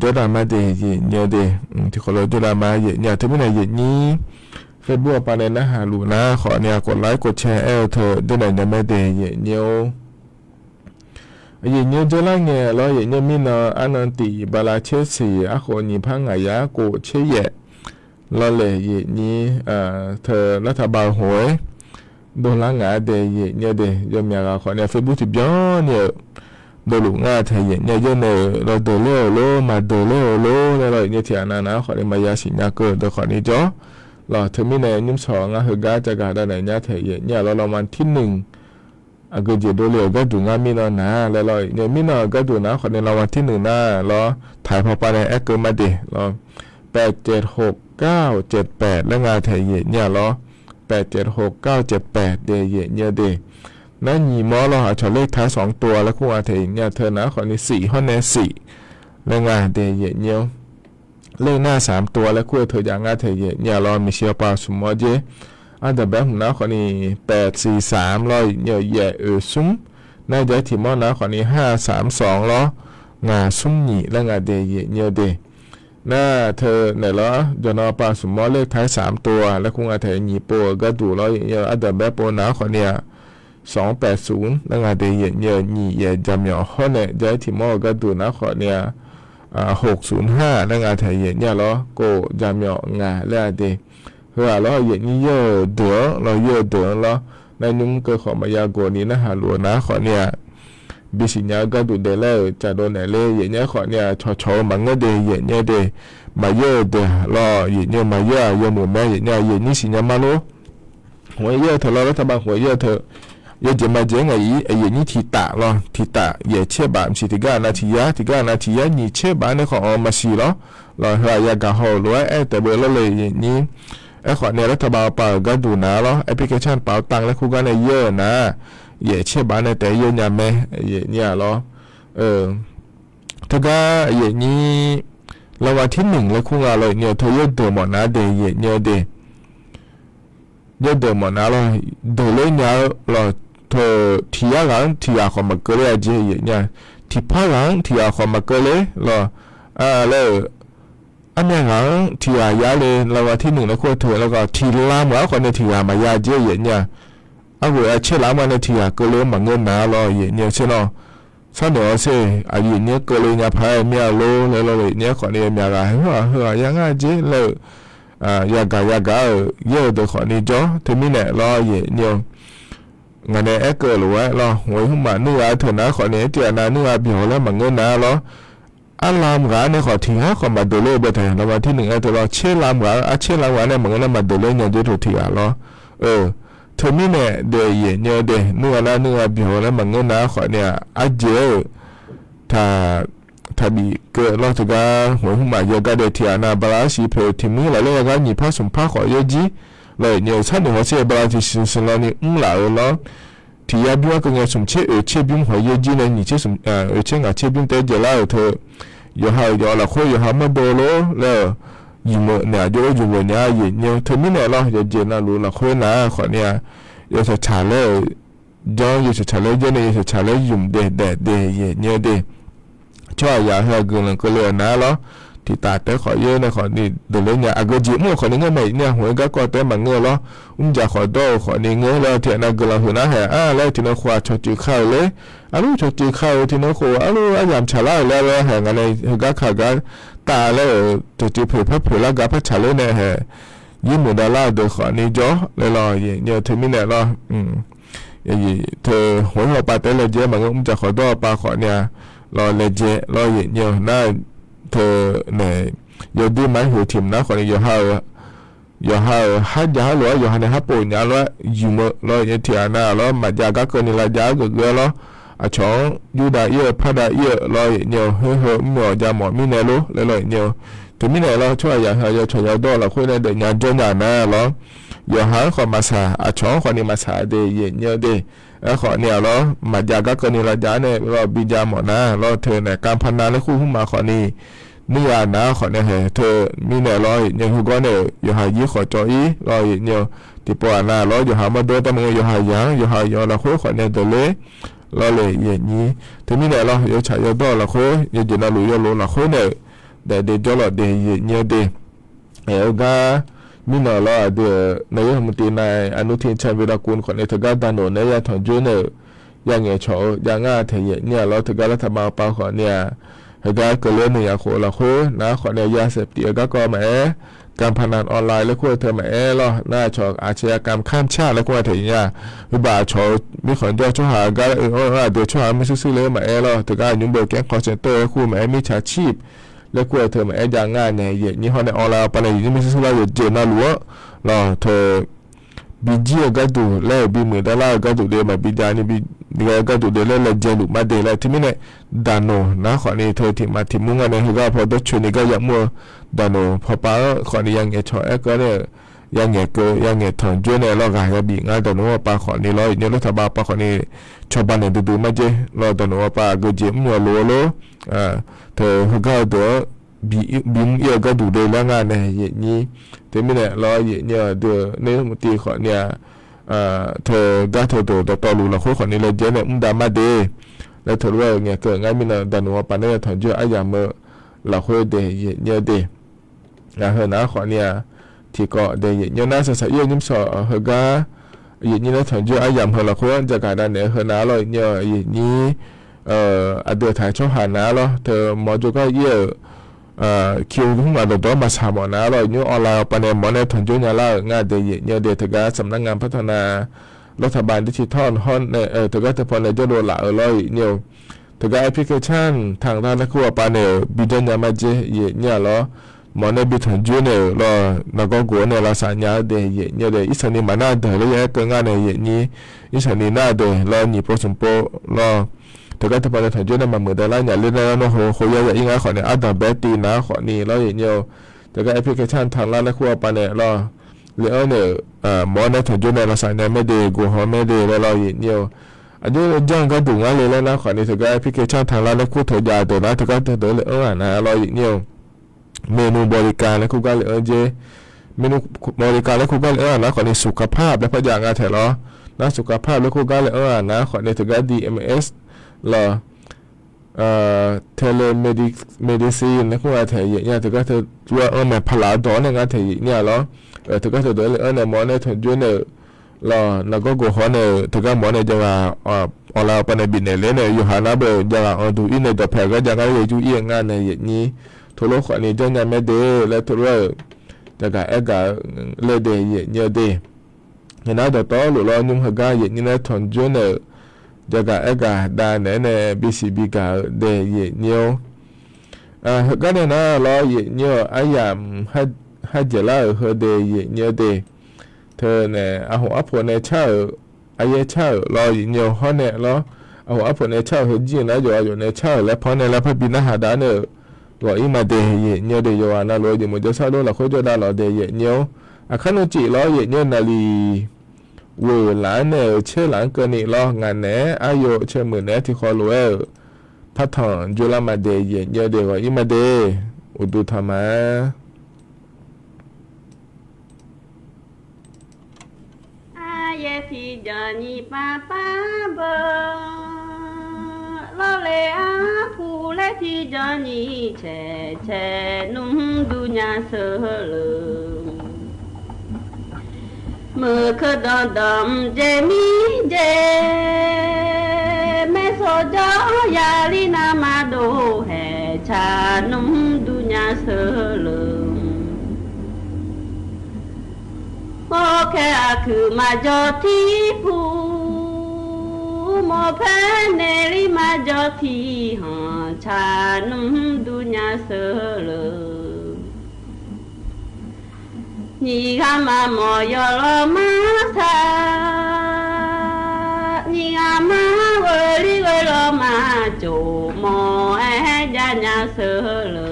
jawrdav mar de. Aqyuif nyir de, tiqkhawf lof-aer jawrdav mar. Aqyuif nyir-aq teumirnae aqyuif nyir Facebook hawpav nae narhaq luf nar khawfni aqkawf laer kawf cae aer-eu teu jawrnaeq nya mae de. Aqyuif nyir-or, aqyuif nyir-anr jawrlar ngae lawr, aqyuif nyir mirnan arnan tif bala caer siq arkhof nyiq par ngaq yar kof caer yaef lawr le. Aqyuif nyir teu lartaq bav-eu hawq-aer dovlar ngaq-a de yaeq nyae de. Yawmyaq ghaq khawf ni-a Facebook tiqbyan ni-euq dovluf ngar taeq yaeq nyae yaer nae-euq lawr deuq ler-euq lor, maqdeuq ler-euq lor laer lawr yaeq nyae tiqghaq nav nav-anr khawf ni maqya siqnya keuv-eu deuq khawf ni jawr. Lawq, teumirnae nymrshawq ngar heugar jav gaq dav naeq nya taeq yaeq nyae lawr รางวัลที่หนึ่ง aqgeujeq dovle-euq gharduq ngar mirnan naq laer lawr yaeq nyae mirnan-euq gharduq nav-anr khawf ni รางวัลที่หนึ่ง nar lawr taq-iq pawpav nae aerkeuv ma de lawr แปดเจ็ดหกเก้าเจ็ดแปด laer nga taeq yaeq nyae lawr แปดเจ็ดหกเก้าเจ็ดแปด de yaeq nyae de. Nar nyiq mawr lawr aqcawq เลขท้ายสองตัว laer kur nga taeq yaeq nyae teu nav-anr khawf ni siq hawr nae siq laer nga de yaeq nyae-awr เลขหน้าสามตัว laer kur-eu teu jav nga taeq yaeq nyae lawr maeqshi yawpav smq mawr jer. Ardanqbae hmq nav-anr khawf ni แปดสี่สาม lawr yaeq nyae-eu yaeq oeq smr. Nar jav-aer tiq mawr nav-anr khawf ni ห้าสามสอง lawr ngaq smr nyiq laer nga de yaeq nyae de. Nar teu naeq lawr jawqnan pav smq mawr เลขท้ายสามตัว laer kur nga taeq nyiq pov-euq gharduq lawr yaeq nyae ardanqbae pov nav-anr khawf ni-a สองแปดศูนย์ laer nga de yaeq nyae-eu nyiq yaeq jaqmyawf hawr nae jav-aer tiq mawr-euq gharduq nav-anr khawf ni-a หกศูนย์ห้า laer nga taeq yaeq nyae lawr kof jaqmyawf ngaq laer-a de. Heu-aq lawr yaeq nyir yaer-euq deuq-anr lawr yaer-eu deuq-anr lawr nar nymr keuv khawf maqya gawq ni narhaq luf-eu nav-anr khawf ni-a bisiq nya-eu gharduq daeq laer-euq caqdov naeq ler yaeq nyae khawf ni-a cawqcawq-eu maqngeur de yaeq nyae de. Maqyaer-eu deuq lawr yaeq nyae maqyaer-aq yawmuiq mae yaeq nyae yaeq nyir siqnya ma lor. Hmq-aer yaer-eu teu lawr lartaq bav hmq-aer yaer-eu teu yawjeq maqjeq-aer ngaq-ir aqyaeq nyir tiq taf lawr tiq taf yaeq tser baf mqsiq tiq gar aqnav tiq yar tiq gar aqnav tiq yar nyiq tser baf nae khawf-anr maqsiq lawr. Lawq heu-aq yagaq haw-euq lof-aer aer taef beu lawr le yaeq nyir. Aerkhawf nae lartaq bav pav-euq gharduq nav lawr application เป๋าตัง laer kur gar nae yaer-euq nar yaeq tser baf nae taef yaer nya mae yaeq nyir-aq lawr. Teugar yaeq nyir รางวัลที่หนึ่ง laer kur nga lawr yaeq nyae teu yaerdeuq mawf nav de yaeq nyae de. Yaerdeuq mawf nav lawr deuq ler nya-eu lawq teu tiq yar ghaq-anr tiq ghaq khawf maqkeuv ler-a jeq yaeq nyae. Tiqpar ghaq-anr tiq ghaq khawf maqkeuv ler lawq. Laer-euq armyav ghaq-anr tiq ghaq yar le รางวัลที่หนึ่ง laer kur-eu teu lawr gaq tiq lamq ghaq-anr khawf nae tiq ghaq maqya jeq yaeq nyae. Arghof-aer caer lamq-a nae tiq ghaq keuv le maqngeur nav lawr yaeq nyae tser lawr. Sharnoeq-awr sher aqyaeq nyir keuv le nya paq-aer mir-a lor laer lawr yaeq nyae khawf ni yawmyaq ghaq heughaq heughaq ya ngar jeq laer-euq yagaq yagaq-euq yaer-eu deuq khawf ni jawr teumirnae lawr yaeq nyae-eu ngaq nae aer keuv-eu lof-aer lawr hmq-aer hmqmaq nuir ghaq-aer teu nav khawf ni aer tiq ghaq nav nuir ghaq byawq laer maqngeur nav lawr. Arlamq ghaq-anr nae khawf tiq ghaq khawf maqdeuq ler-eu bae taq รางวัลที่หนึ่ง aer teu lawr tser lamq ghaq-anr artser lamq ghaq-anr nae maqngeur nar maqdeuq ler nya jeq teu tiq ghaq lawr. Teumirnae daef yaeq nyae-eu daef nuir ghaq nar nuir ghaq byawq laer maqngeur nav khawf ni-a arjeq-aer-euq taq taqbif keuv lawr teugar hmq-aer hmqmaq yagar daef tiq ghaq nav bala arsiq poeq tiq muir lafler yagar nyiq par smq par khawf yaer jir lawr yaeq nyae-eu sharnoeq hawsher bala tiqsiq siq lawr ni mr laf-euq lawr. Tiq yar bymr-anr keuv ngae smq tser oeq tser bymr hawq yaer jir nae nyiq tser smq oeq tser ngaq tser bymr taef-aer dzaeqlar-euq teu yawqha-euq yawq lafkhoer yawqha mawrdo lor laer-euq ymq-eu naeq aqjox-aer ymq-eu nya yaeq nyae-eu teumirnae lawr yawqjeq navluf lafkhoer nav khawf ni-a yawtsaq tsaq laer-euq janr yawtsaq tsaq laer janr nae yawtsaq tsaq laer ymq daef daef daef yaeq nyae-eu de. Tsawrhaq yaq heu-aq guiqlanq keuvle-euq nar lawr. Tiqtaf taef khawf yaer nae khawf ni deuq ler nya aqgeu jeq mr-euq khawf ni ngeur mae yaeq nyae hmq-aer garkawv taef-aer maqngeur-eu lawr. Mrjaq khawf dawr-euq khawf ni ngeur laer tiqnav guiqlanq huiq nar haeq-a laer tiqnan khof-aq cawqtsuif ka-euq ler. Arlur cawqtsuif ka-euq tiqnan khof arlur aryamq tsaqlar-euq laer laer haeq ngaq nae heugar ka gar taf laer-euq cawqtsuif poeq par poeq lar gar par tsaqler nae haeq yir muiq davlar-eu deuq khawf ni jawr laer lawr yaeq nyae-eu teumirnae lawr. Teu hmq-aer hawpav taef-aer laejae maqngeur mrjaq khawf dawr-eu pav khawf ni-a lawr laejae lawr yaeq nyae-eu nar teu naeq yawdir ma-aer huiq tiq mq nar khawf ni yawqha-euq yawqha-euq har jav har lof-aer yawqha nae har pov nya lof-aer ymq-eu lawr yaeq nyae tiq ghaq nav lawr maqjav garkawv ni lavjav-aer geuf geuf-aer lawr. Aqcawq-anr yurdav ir-eu pardav ir-eu lawr yaeq nyae-eu heugheu mr-awq jav mawf mirnae lor laer lawr yaeq nyae-eu teumirnae lawr tsawrhaq yaq heu-aq yawtsaq yawdawr-eu lafkhoer nae daefnya jawr nya nar lawr. Yawqha-anr khawf maqsaq aqcawq-anr khawf ni maqsaq de yaeq nyae-eu de. Aerkhawf ni-a lawr maqjav garkawv ni lavjav-aer nae lawr bi jav mawf nar lawr teu naeq การพนัน laer kur hmq ma khawf ni nuir ghaq nav khawf nae haeq teu mirnae lawr yaeq nyae heugar nae-euq yawqha yir khawf cawv ir lawr yaeq nyae-eu tiqpov ghaq nav lawr yawqha mawrdo taef maqngeur yawqha yaq-anr yawqha yawq lafkhoer khawf nae deuq ler lawr le yaeq nyir. Teumirnae lawr yawtsaq yawdawr-eu lafkhoer yawjeq navluf yawlof lafkhoer nae-euq daef de jawrlawq de yaeq nyae-eu de. Aer-eu gar mirnan lawr aqdui-euq นายกรัฐมนตรี นายอนุทิน ชาญวีรกูล khawf nae teugar danoeq naeq-aer yatanq joer nae-euq yangaeq cawq-eu jav ngar taeq yaeq nyae lawr teugar lartaq bav pav khawf ni-a heugar keuvle nuiq yaf khof lafkhoer nar khawf nae ya saef tif-eu garkawv maqaer การพนันออนไลน์ laer kur-eu teu maqaer lawr. Nar aqcawq aqcawq ya การค้ามชาติ laer kur-a taef nya. Heubaq aqcawq-eu mirkhanq jawr tsawrhaq gar-eu anr-eu aqdui tsawrhaq muir sursur le-eu maqaer lawr. Teugar nymr beu แก๊ง call center laer kur-eu maqaer, มิจฉาชีพ laer kur-eu teu maqaer jav ngar nae yaeq nyir hawr nae ออนไลน์ awv pav nae yaeq nyir muir sursur lar yawqjeq navluf-anr lawr teu bijir-eu gharduq laer-euq bimuiq davlar-eu gharduq de maqbi javni bi ghae-eu gharduq de laer laejae luf mar de laer teumirnae daqnoq nar khawfni teu tiq maf tiq mur ngar nae heugar paw dawrcoeni gar yamr-eu daqnoq-paw-anr khawfni yangaeq cawq aer keuv nae-euq yangaeq keuv yangaeq tanqjoer nae lawr ghaq yabif ngar daqnoq-anr pav khawfni lawr yaeq nyir lawr taqbav pav khawfni cawba naeq duidui mar jer lawr daqnoq-anr pav geujeq mrnyawq lof-eu lor. Teu heugar-eu deuq-anr bimr ir-eu gharduq de laer ngar nae yaeq nyir. Teumirnae lawr yaeq nyir-eu deuq nae mqtiv khawfni-a teu gar teu deuq dawqtawvluf lafkhoer khawfni laejae nae mr dav mar de laer teulof-aer-euq ngaeq keuv ngar mirnae daqnoq-anr pav nae tanqjoer aryamq-eu lafkhoer de yaeq nyir-eu de. Ngaq heu nar khawfni-a tiqkawv de yaeq nyir nar saqsaq ir-eu nymr sawq heugar yaeq nyir nae tanqjoer aryamq heu lafkhoer-anr jagaq dav naeq-eu heu nar lawr yaeq nyir-eu yaeq nyir aqdui taq-eu tsawrhaq nar lawr teu mawq jawrgar ir-euq kiu hmr aqdawq dawq-anr maqsaq mawf nar lawr yaeq nyir ออนไลน์ awv pav nae mawf nae tanqjoer nya lar-euq ngar de yaeq nyir de teugar สำนักงานพัฒนา รัฐบาลดิจิทัล hawr nae teugar teupaw nae jawrluf laf-euq lawr yaeq nyir-eu teugar application tanqlar laer kur-a pav nae-euq bi janrnya mar jer yaeq nyir-a lawr mawf nae bi tanqjoer nae-euq lawr nargawr goq-anr nae lavsav nya-eu de yaeq nyir-eu de irsanq ni maqnar deuq laer ya aer keuv ngar nae yaeq nyir irsanq ni nar deuq lawr nyiq pov smq pov lawr teugar teupaw nae tanqjoer nae maqmuiq davlar nya ler nae nar nawr khof khof yar ya ir ngar khawfni ardanq bae tiv nar khawfni lawr yaeq nyir-eu teugar application tanqlar laer kur-a pav nae lawr le-anr nae-euq mawf-awr nae tanqjoer nae lavsav nya mae de goq haw mae de laer lawr yaeq nyir-eu aqjox janr-eu gharduq ngar le laer nar khawfni teugar application tanqlar laer kur teu jav deuq nar teugar teu deuq le-anr-aq nar lawr yaeq nyir-eu เมนูบริการ laer kur gar le-anr jer เมนูบริการ laer kur gar le-anr-aq nar khawfni สุขภาพ laer par jav nga taeq lawr nar สุขภาพ laer kur gar le-anr-aq nar khawfni teugar ดีเอ็มเอส lawr telemedicine laer kur nga taeq yaeq nyir-a teugar teu dawr-anr nae paqlaq dawq-anr nae nga taeq yaeq nyir-a lawr teugar teu dawq le-anr nae mawf-awr nae tanqjoer nae-euq lawr nargawr goq haw nae-euq teugar mawf-awr nae jav ghaq ออนไลน์ awv pav nae bifnaeq ler nae yawqha nar beu jav ghaq anr duq ir nae dawqpaeq gar jav ngar yaeq jur ir-eu ngar nae yaeq nyir teulof khawfni janrnya mae de laer teulof-aer-euq jagaq aer gaq-eu laer de yaeq nyir-eu de. Ngaq nar dawqtawvluf lawr nymr heugar yaeq nyir nae tanqjoer nae-euq jagaq aer gaq dav naeq-aer nae bisiq bi gaq-eu de yaeq nyir-or. Heugar nae nar lawr yaeq nyir-eu aryamq harjaeq lar-euq heu de yaeq nyir-eu de. Teu nae arhof arpoq nae car-euq aryaer car-euq lawr yaeq nyir-eu hawr nae lawr arhof arpoq nae car-euq heujir-eu nar yawqha yawq nae car-euq laer pan nae laer parbi narhaq dav nae-euq ghawq ir ma de yaeq nyir-eu de yawqghaq navluf-eu jeq maqjawr sar lor lafkhoer jawr dav lawq de yaeq nyir-or. Aqkar nmr cif lawr yaeq nyir-eu naqliq ghoeq laf-anr nae-euq caer laf-anr keuvni lawr ngaq naeq-aer aryo caer meuq naeq-aer tiqkhawv lof-aer-euq partanq jov lar ma de yaeq nyir-eu de ghawq ir ma de. Uqduq tanq ma-a. Aryaer tiqjan nyiq pav pav beu, lawrle arpuq laer tiqjan nyiq caeq caeq nmr dur nya sheuq-eu. Meuq keuv danqdanq mqjeq mirjeq, maersawq jawr yali navmaqdov haeq caq nmr dur nya sheuq-eu. Hawrkaer aqkuiq maqjawr tiqpuq, mawrpaer naeqli maqjawr tiqhanq caq nmr dur nya sheuq-eu. Nyiq ghaq maqmawf yawlawr mar sar, nyiq ghaq mar ghoeli ghoelawr maqcof mawq-aer jav nya sheuq-eu.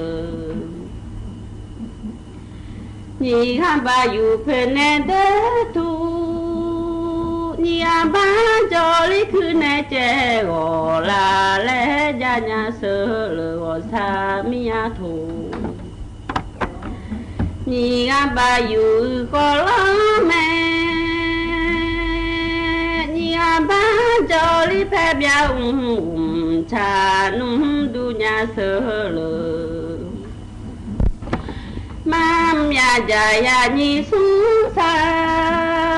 Nyiq ghaq baq yuf poeq nae deuq tuq, nyiq ghaq bar jawrli kuir nae caev ghawq laf laer jav nya sheuq-eu ghawqshaq mir-a toq. Nyiq ghaq baq yuf uiq khawf lanr mae, nyiq ghaq bar jawrli paer byav mr ghmq caq nmr dur nya sheuq-eu. Mar myav jaq yaq nyiq smr sar,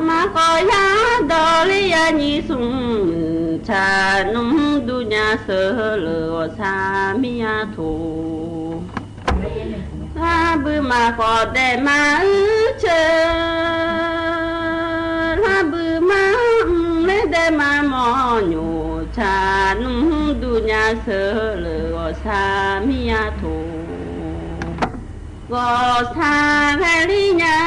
mar khawf yar dawqler yaq nyiq smr muiq caq nmr dur nya sheuq-eu ghawqshaq mir-a toq. Arbui Aqkhawf daef ma uir ceuq, larbuiq ma mr laer daef ma mawr nymq tsaq nmr dur nya sheuq leuq ghawqshaq mir-a toq. Ghawqshaq ghae lir nya,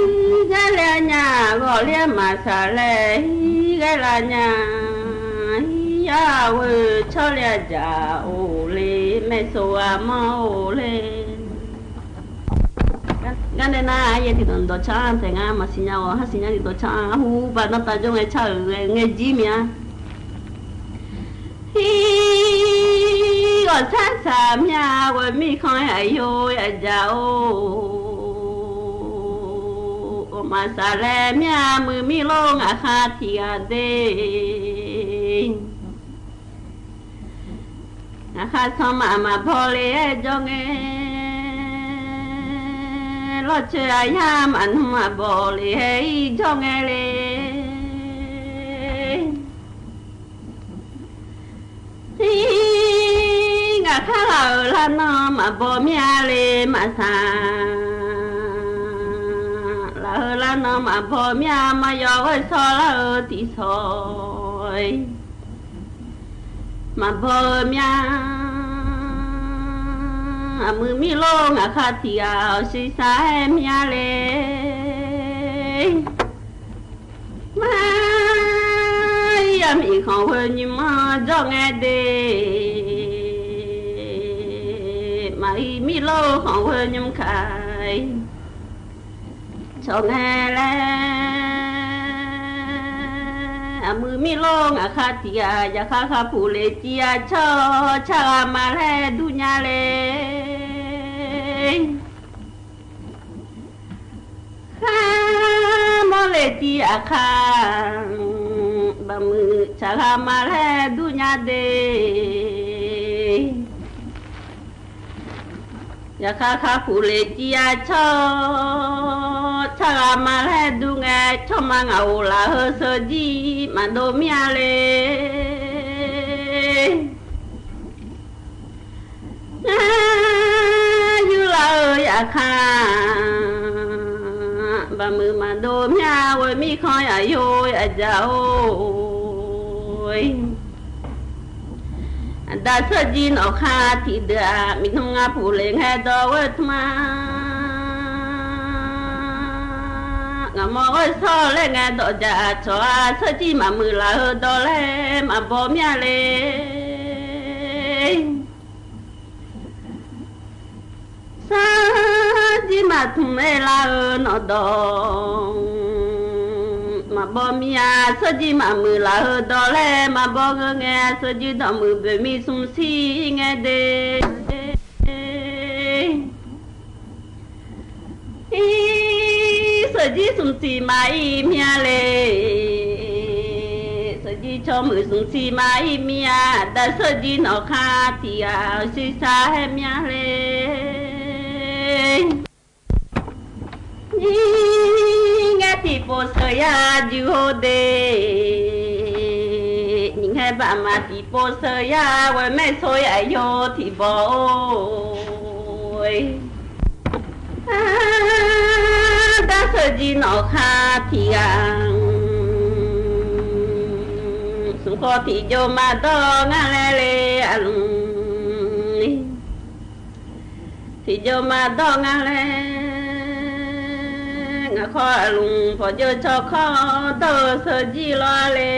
ir ghae ler nya, ghawq ler maqsaq laer ir ghae lar nya, ir yar ghoe tsawr ler jaq-or le, maeqsoq aqmanr-or le. Garnae nar-aq, yaer tiqdawq dawq car-anr taeq nga, maqsiq nya-awq, har siqnya tiqdawq car-anr, arhu baq danrtav jawr ngae car-euq ghae ngae jir mir-a. Hir, ghawqshaq shaq mir-a, ghoe mirkhanq aqyawf yajaq-or, ghawqmaf saqlaeq mir-a, muiq mir lor ngaq khar tiq ghaq de. Ngaq khar sanqmaf maqbaw le-aer jawr ngae, lawrcoer aqyar maqnmr maqbaw le-aer ir jawr ngae le. Hir, ngaq khar laf-euq larnan maqbaw mir-a le maqsaq. Laf-euq larnan maqbaw mir-a, maqyawf ghoer shawr lar-eu tiqshawq maqbaw-eu mir-a. Aqmuiq mir lor ngaq khar tiq ghaq-awq shiqshaq-aer mir-a le. Mar-ir yamiq khanq ghoe nymr-anr jawr ngae de. Maqir mir lor khanq ghoe nymr kaq-ir cawq ngae laer. Aqmuiq mir lor ngaq khar tiq ghaq, yaqkhar khar puq le civ-a cawr car ghaq ma laer dur nya le. Khar mawr le civ aqkhar, baqmuiq tsaq ghaq ma laer dur nya de. Yaqkhar khar puq le civ-a cawr car ghaq ma laer dur ngae, tsawrma ngaq ghof laf-eu sheuqjir maqdov mir-a le. Ngar yur laf-eu yaqkhar, baqmuiq maqdov mir-a, ghoe mirkhanq aqyawf yajaq-or. Aqda sheuqjir nawq khar tiqdeuq-aq, miqnmr ngar puq le ngae dawq ghoer tmr-a. Ngaqmawr ghoer shawr laer ngae dawq jaq cawq-a, sheuqjir maqmuiq laf-eu dawq laer maqbaw mir-a le. Sheuqjir maqtmq-aer lar-eu nawq dawq maqbaw mir-a, sheuqjir maqmuiq laf-eu dawq laer maqbaw ghoe ngae, sheuqjir dawqmuiq boeq mir smr shir ngae de. Ir, sheuqjir smr tiq maqir mir-a le. Sheuqjir tsawrmuiq smr tiq maqir mir-a, aqda sheuqjir nawq khar tiq ghaq shiqshaq-aer mir-a le. Nyiq ngae tiqpov sheuq yar juq-or de. Nyiq ngae baqmaf tiqpov sheuq yar, ghoe maer sor yaf yo tiqbawq-or. Aqda sheuqjir nawq khar tiq ghaq, smq khawf tiqjov maqdawr ngar laer le aqlmq. Tiqjov maqdawr ngar laer, ngaq khawf aqlmq pawqjeuv tsawrkawr dawr-eu sheuqjir lawr le.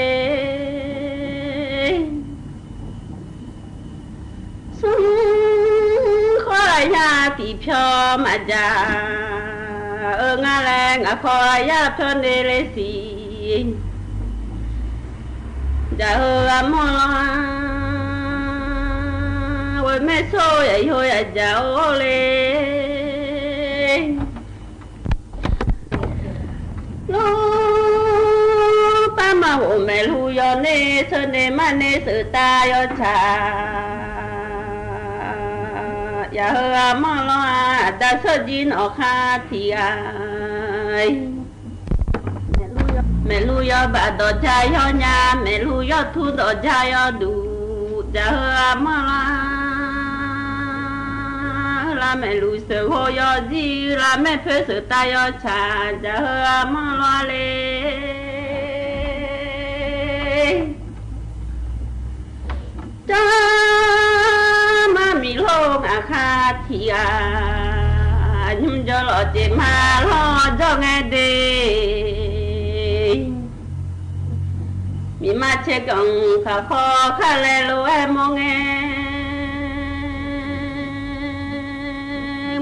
Smq khawf aqyar tiqpyawr maqjaq-eu ngar laer, ngaq khawf aqyar pyawr ne le siq. Jaq-eu armawr lawr-a, ghoe maer sor yaf yo yaf jaq-or le. Lurpar maqghof maeqlu yawner, sheuqnaeq marnaeq sheuqtav yawtsaq. Yaq-eu armawr lawr-a, aqda sheuqjir nawq khar tiq ghaq. Maeqlu yawbaf dawq ja yawnya, maeqlu yawtur dawq ja yawduq, jaq-eu armawr lawr-a. Lavmaeq luf sheuq ghov yawzir, lavmaeq poer sheuq tav yawtsaq, dzaq heu armanr lawr le. Jawrma miqlor ngaq khar tiq ghaq, nymr jawr lawq jeq ma lawr jawr ngae de. Miqma caerganq khaq khawr khar laer lof-aer mawr ngae,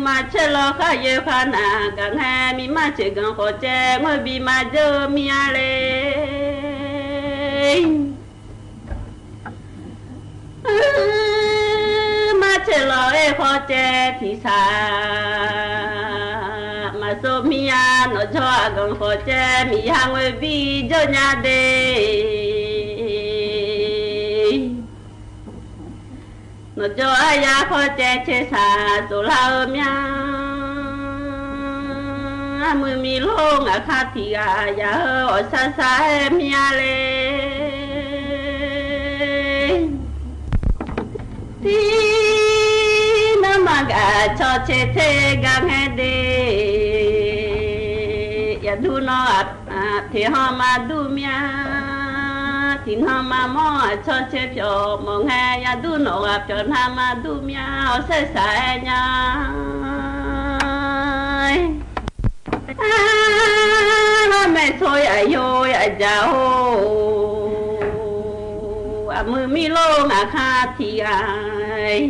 ma caer lawr khar yoe khar naq gaq ngae, miqma caerganq khawf caev ngoer bi ma dzeur mir-a le. Uirma caerlawq-aer khawf caev tiq saq maqsov mir-a, nawqjawr aqganq khawf caev miqya ngoer bi dzeur nya de. Nawqjawr aryar khawf caev caer saq soflar-eu mya. Armuiq miqlor ngaq khar tiq ghaq yaq-eu awqsar sar-aer mir-a le. Tirnan maqgaq cawq caev ter gar ngae de. Yaqdur nawq-aq teqhanq maqdur mya. Tiqnan maqmawr-aq cawq caev pyawq mawf ngae, yaqdur nawq ghaq pyawq nar maqdur mya, awqsaer saq-aer nya. Lavmaeq tsov yaqyo yaqjaq-or, armuiq miqlor ngaq khar tiq ghaq.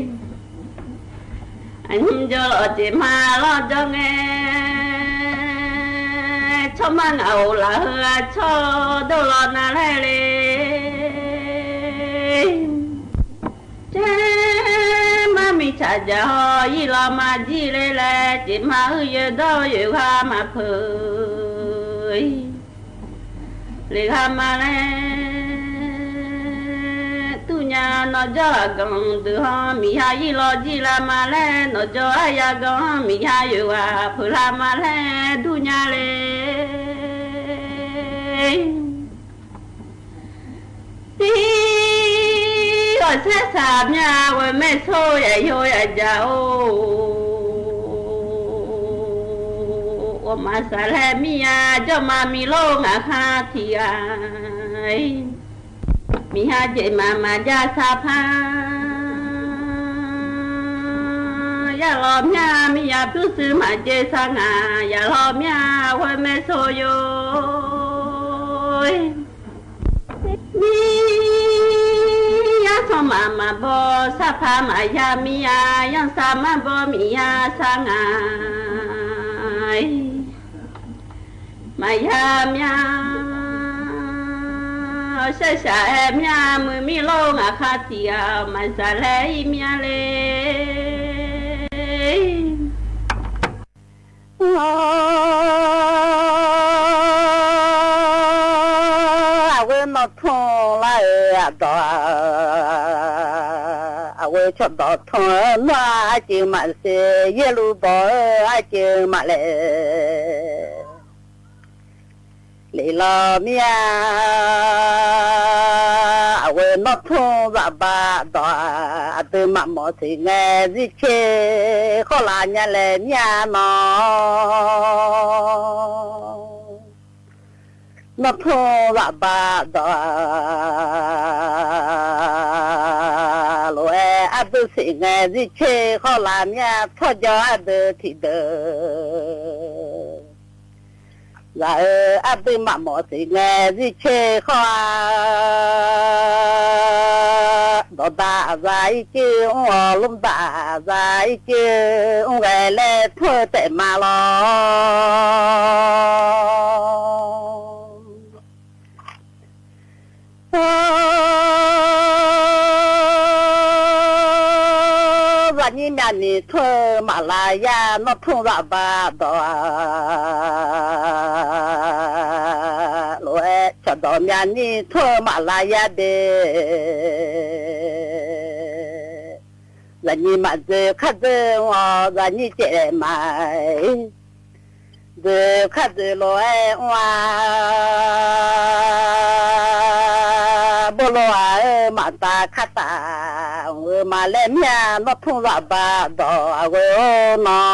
Aqnymr jawr lawq jeq ma lawr jawr ngae, tsawrmar ngaq-euq lafheu aqcawq dov lawq nav laer le. Jawrma miqtsaq jaq haw ir lawq maqjir le laer, jeq ma uir yoe dawr yoeq ghaq maqpeuq. Leqghaq ma laer dur nya, nawqjawr aqganq deuq-anr miqya ir lawq jir la ma laer, nawqjawr aryar ganq-anr miqya yoeq ghaq peuq la ma laer dur nya le. Tir awqsaer saq mya ghoe maer tsov yaqyo yaqjaq-or, ghawqmaf saqlaer mir-a, jawrma miqlor ngaq khar tiq ghaq. Miqya jeq maf maqjav sar par. Yar lawq mya miqya pyurshuir maqjeq sar ngaq, yaq lawq mya ghoe maer tsov yo. Miqya sanqmaf maqbaw sar par maqya mir-a, yanrsar maqbaw miqya sar ngaq. Maqya mya, awqsaer shaq-aer mya, muiq miqlor ngaq khar tiq ghaq maqsaq laer ir mya le. Aqghoe nawq tmr lar-euq aqdawq-aq, aqghoe cawqdawq tmr-eu nawr-aq, arceuq maqsiq, yaerluf bawq-eu arceuq maqlaeq. Leqlawq mir-a, aqghoe nawr tmr zafba dawq-aq, aqdui maqmawf siq ngae zircer khawr laf nya laeq mir-a nawq. Nawr tmr zafba dawq-aq, lof-aer aqdui siq ngae zircer khawr laf mir-a, tsawrjawr aqdui tiqdeuq zaq-eu aqdui maqmawf siq ngae zircer khawr-a. Dawqdaq aqza ircir mr-awq, lmrdaq aqza ircir mr ghae laer tmr-eu taef ma lawr. Zaqnyir myavni tmr-eu maqlav yar, nawr tmr zafba dawq-aq, lof-aer cawqdawq myavni tmr-eu maqlav yar de. Zaqnyir maqdzoeq kardzoe mr-awq, zaqnyir caev laef ma-ir. Dzoeq kardzoeq lof-aer mr-a, bawrlawr-aq-eu maqtav kar taf-eu Ghoe maqlaer mir-a, nawr tmr zaqba dawq aqghoe-or nawr.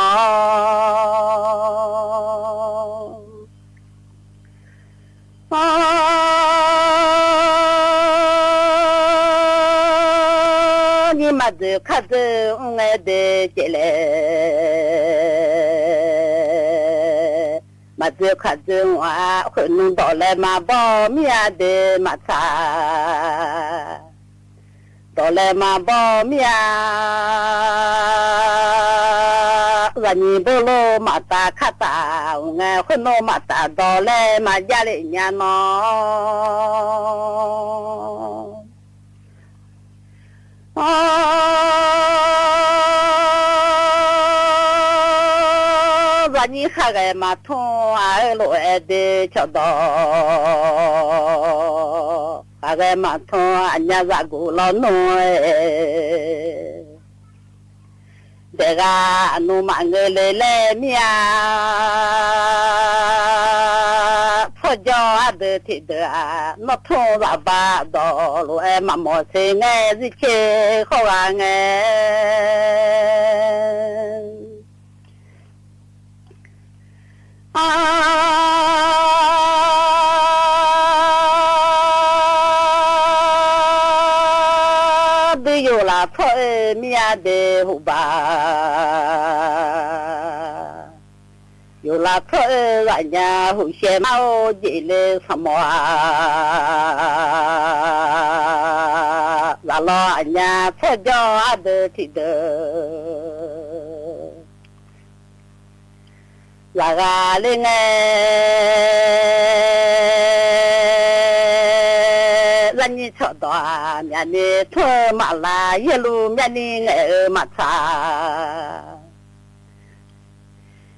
Awr, nyir maqdzoeq kardzoe mr ngae de caevlae, maqdzoeq kardzoe mr-a, khoeqnmr dawq laer maqbaw mir-a de maqtsaq. Dawq laer maqbaw mir-a, zaqnyiq bor lor maqtaf kar taf-euq ngae, khoernmr maqtaf dawq laer maqjav lef nya nawr. Awr, zaqnyiq khaqghae maqtmr-a, aer lof-aer de cawqdawq. Khaqghae maqtmr aqnyaf zaqguq lawnmr-ae. Daeqghaq aqnmr maqngeur le laer mir-a, tsawrjawr ardeuv tiqdeuq-aq, nawr tmr zaqba dawq lof-aer maqmawf ser ngae, zircaer khawr ghaq ngae. Aqdui yawqlaf tsawr-eu mir-a de huqbaq. Yawqlaf tsawr-eu ghaqnya huqshaev mar-or jeq le sanqmawf-a. Zaqlawr aqnya tsawrjawr ardeuv tiqdeuq. Zaqghaq ler ngae, zaqnyiq cawqdawq-aq, myavni tmr-eu maqlav, yaerluf myavni ngaeq-eu maqtsaq.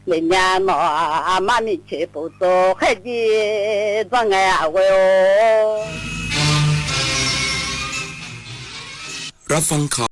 Lef nya nawq-aq, aqma miqcoeq puf tsov khaerjir dzanr ngae aqghoe-or. รับฟังข่าว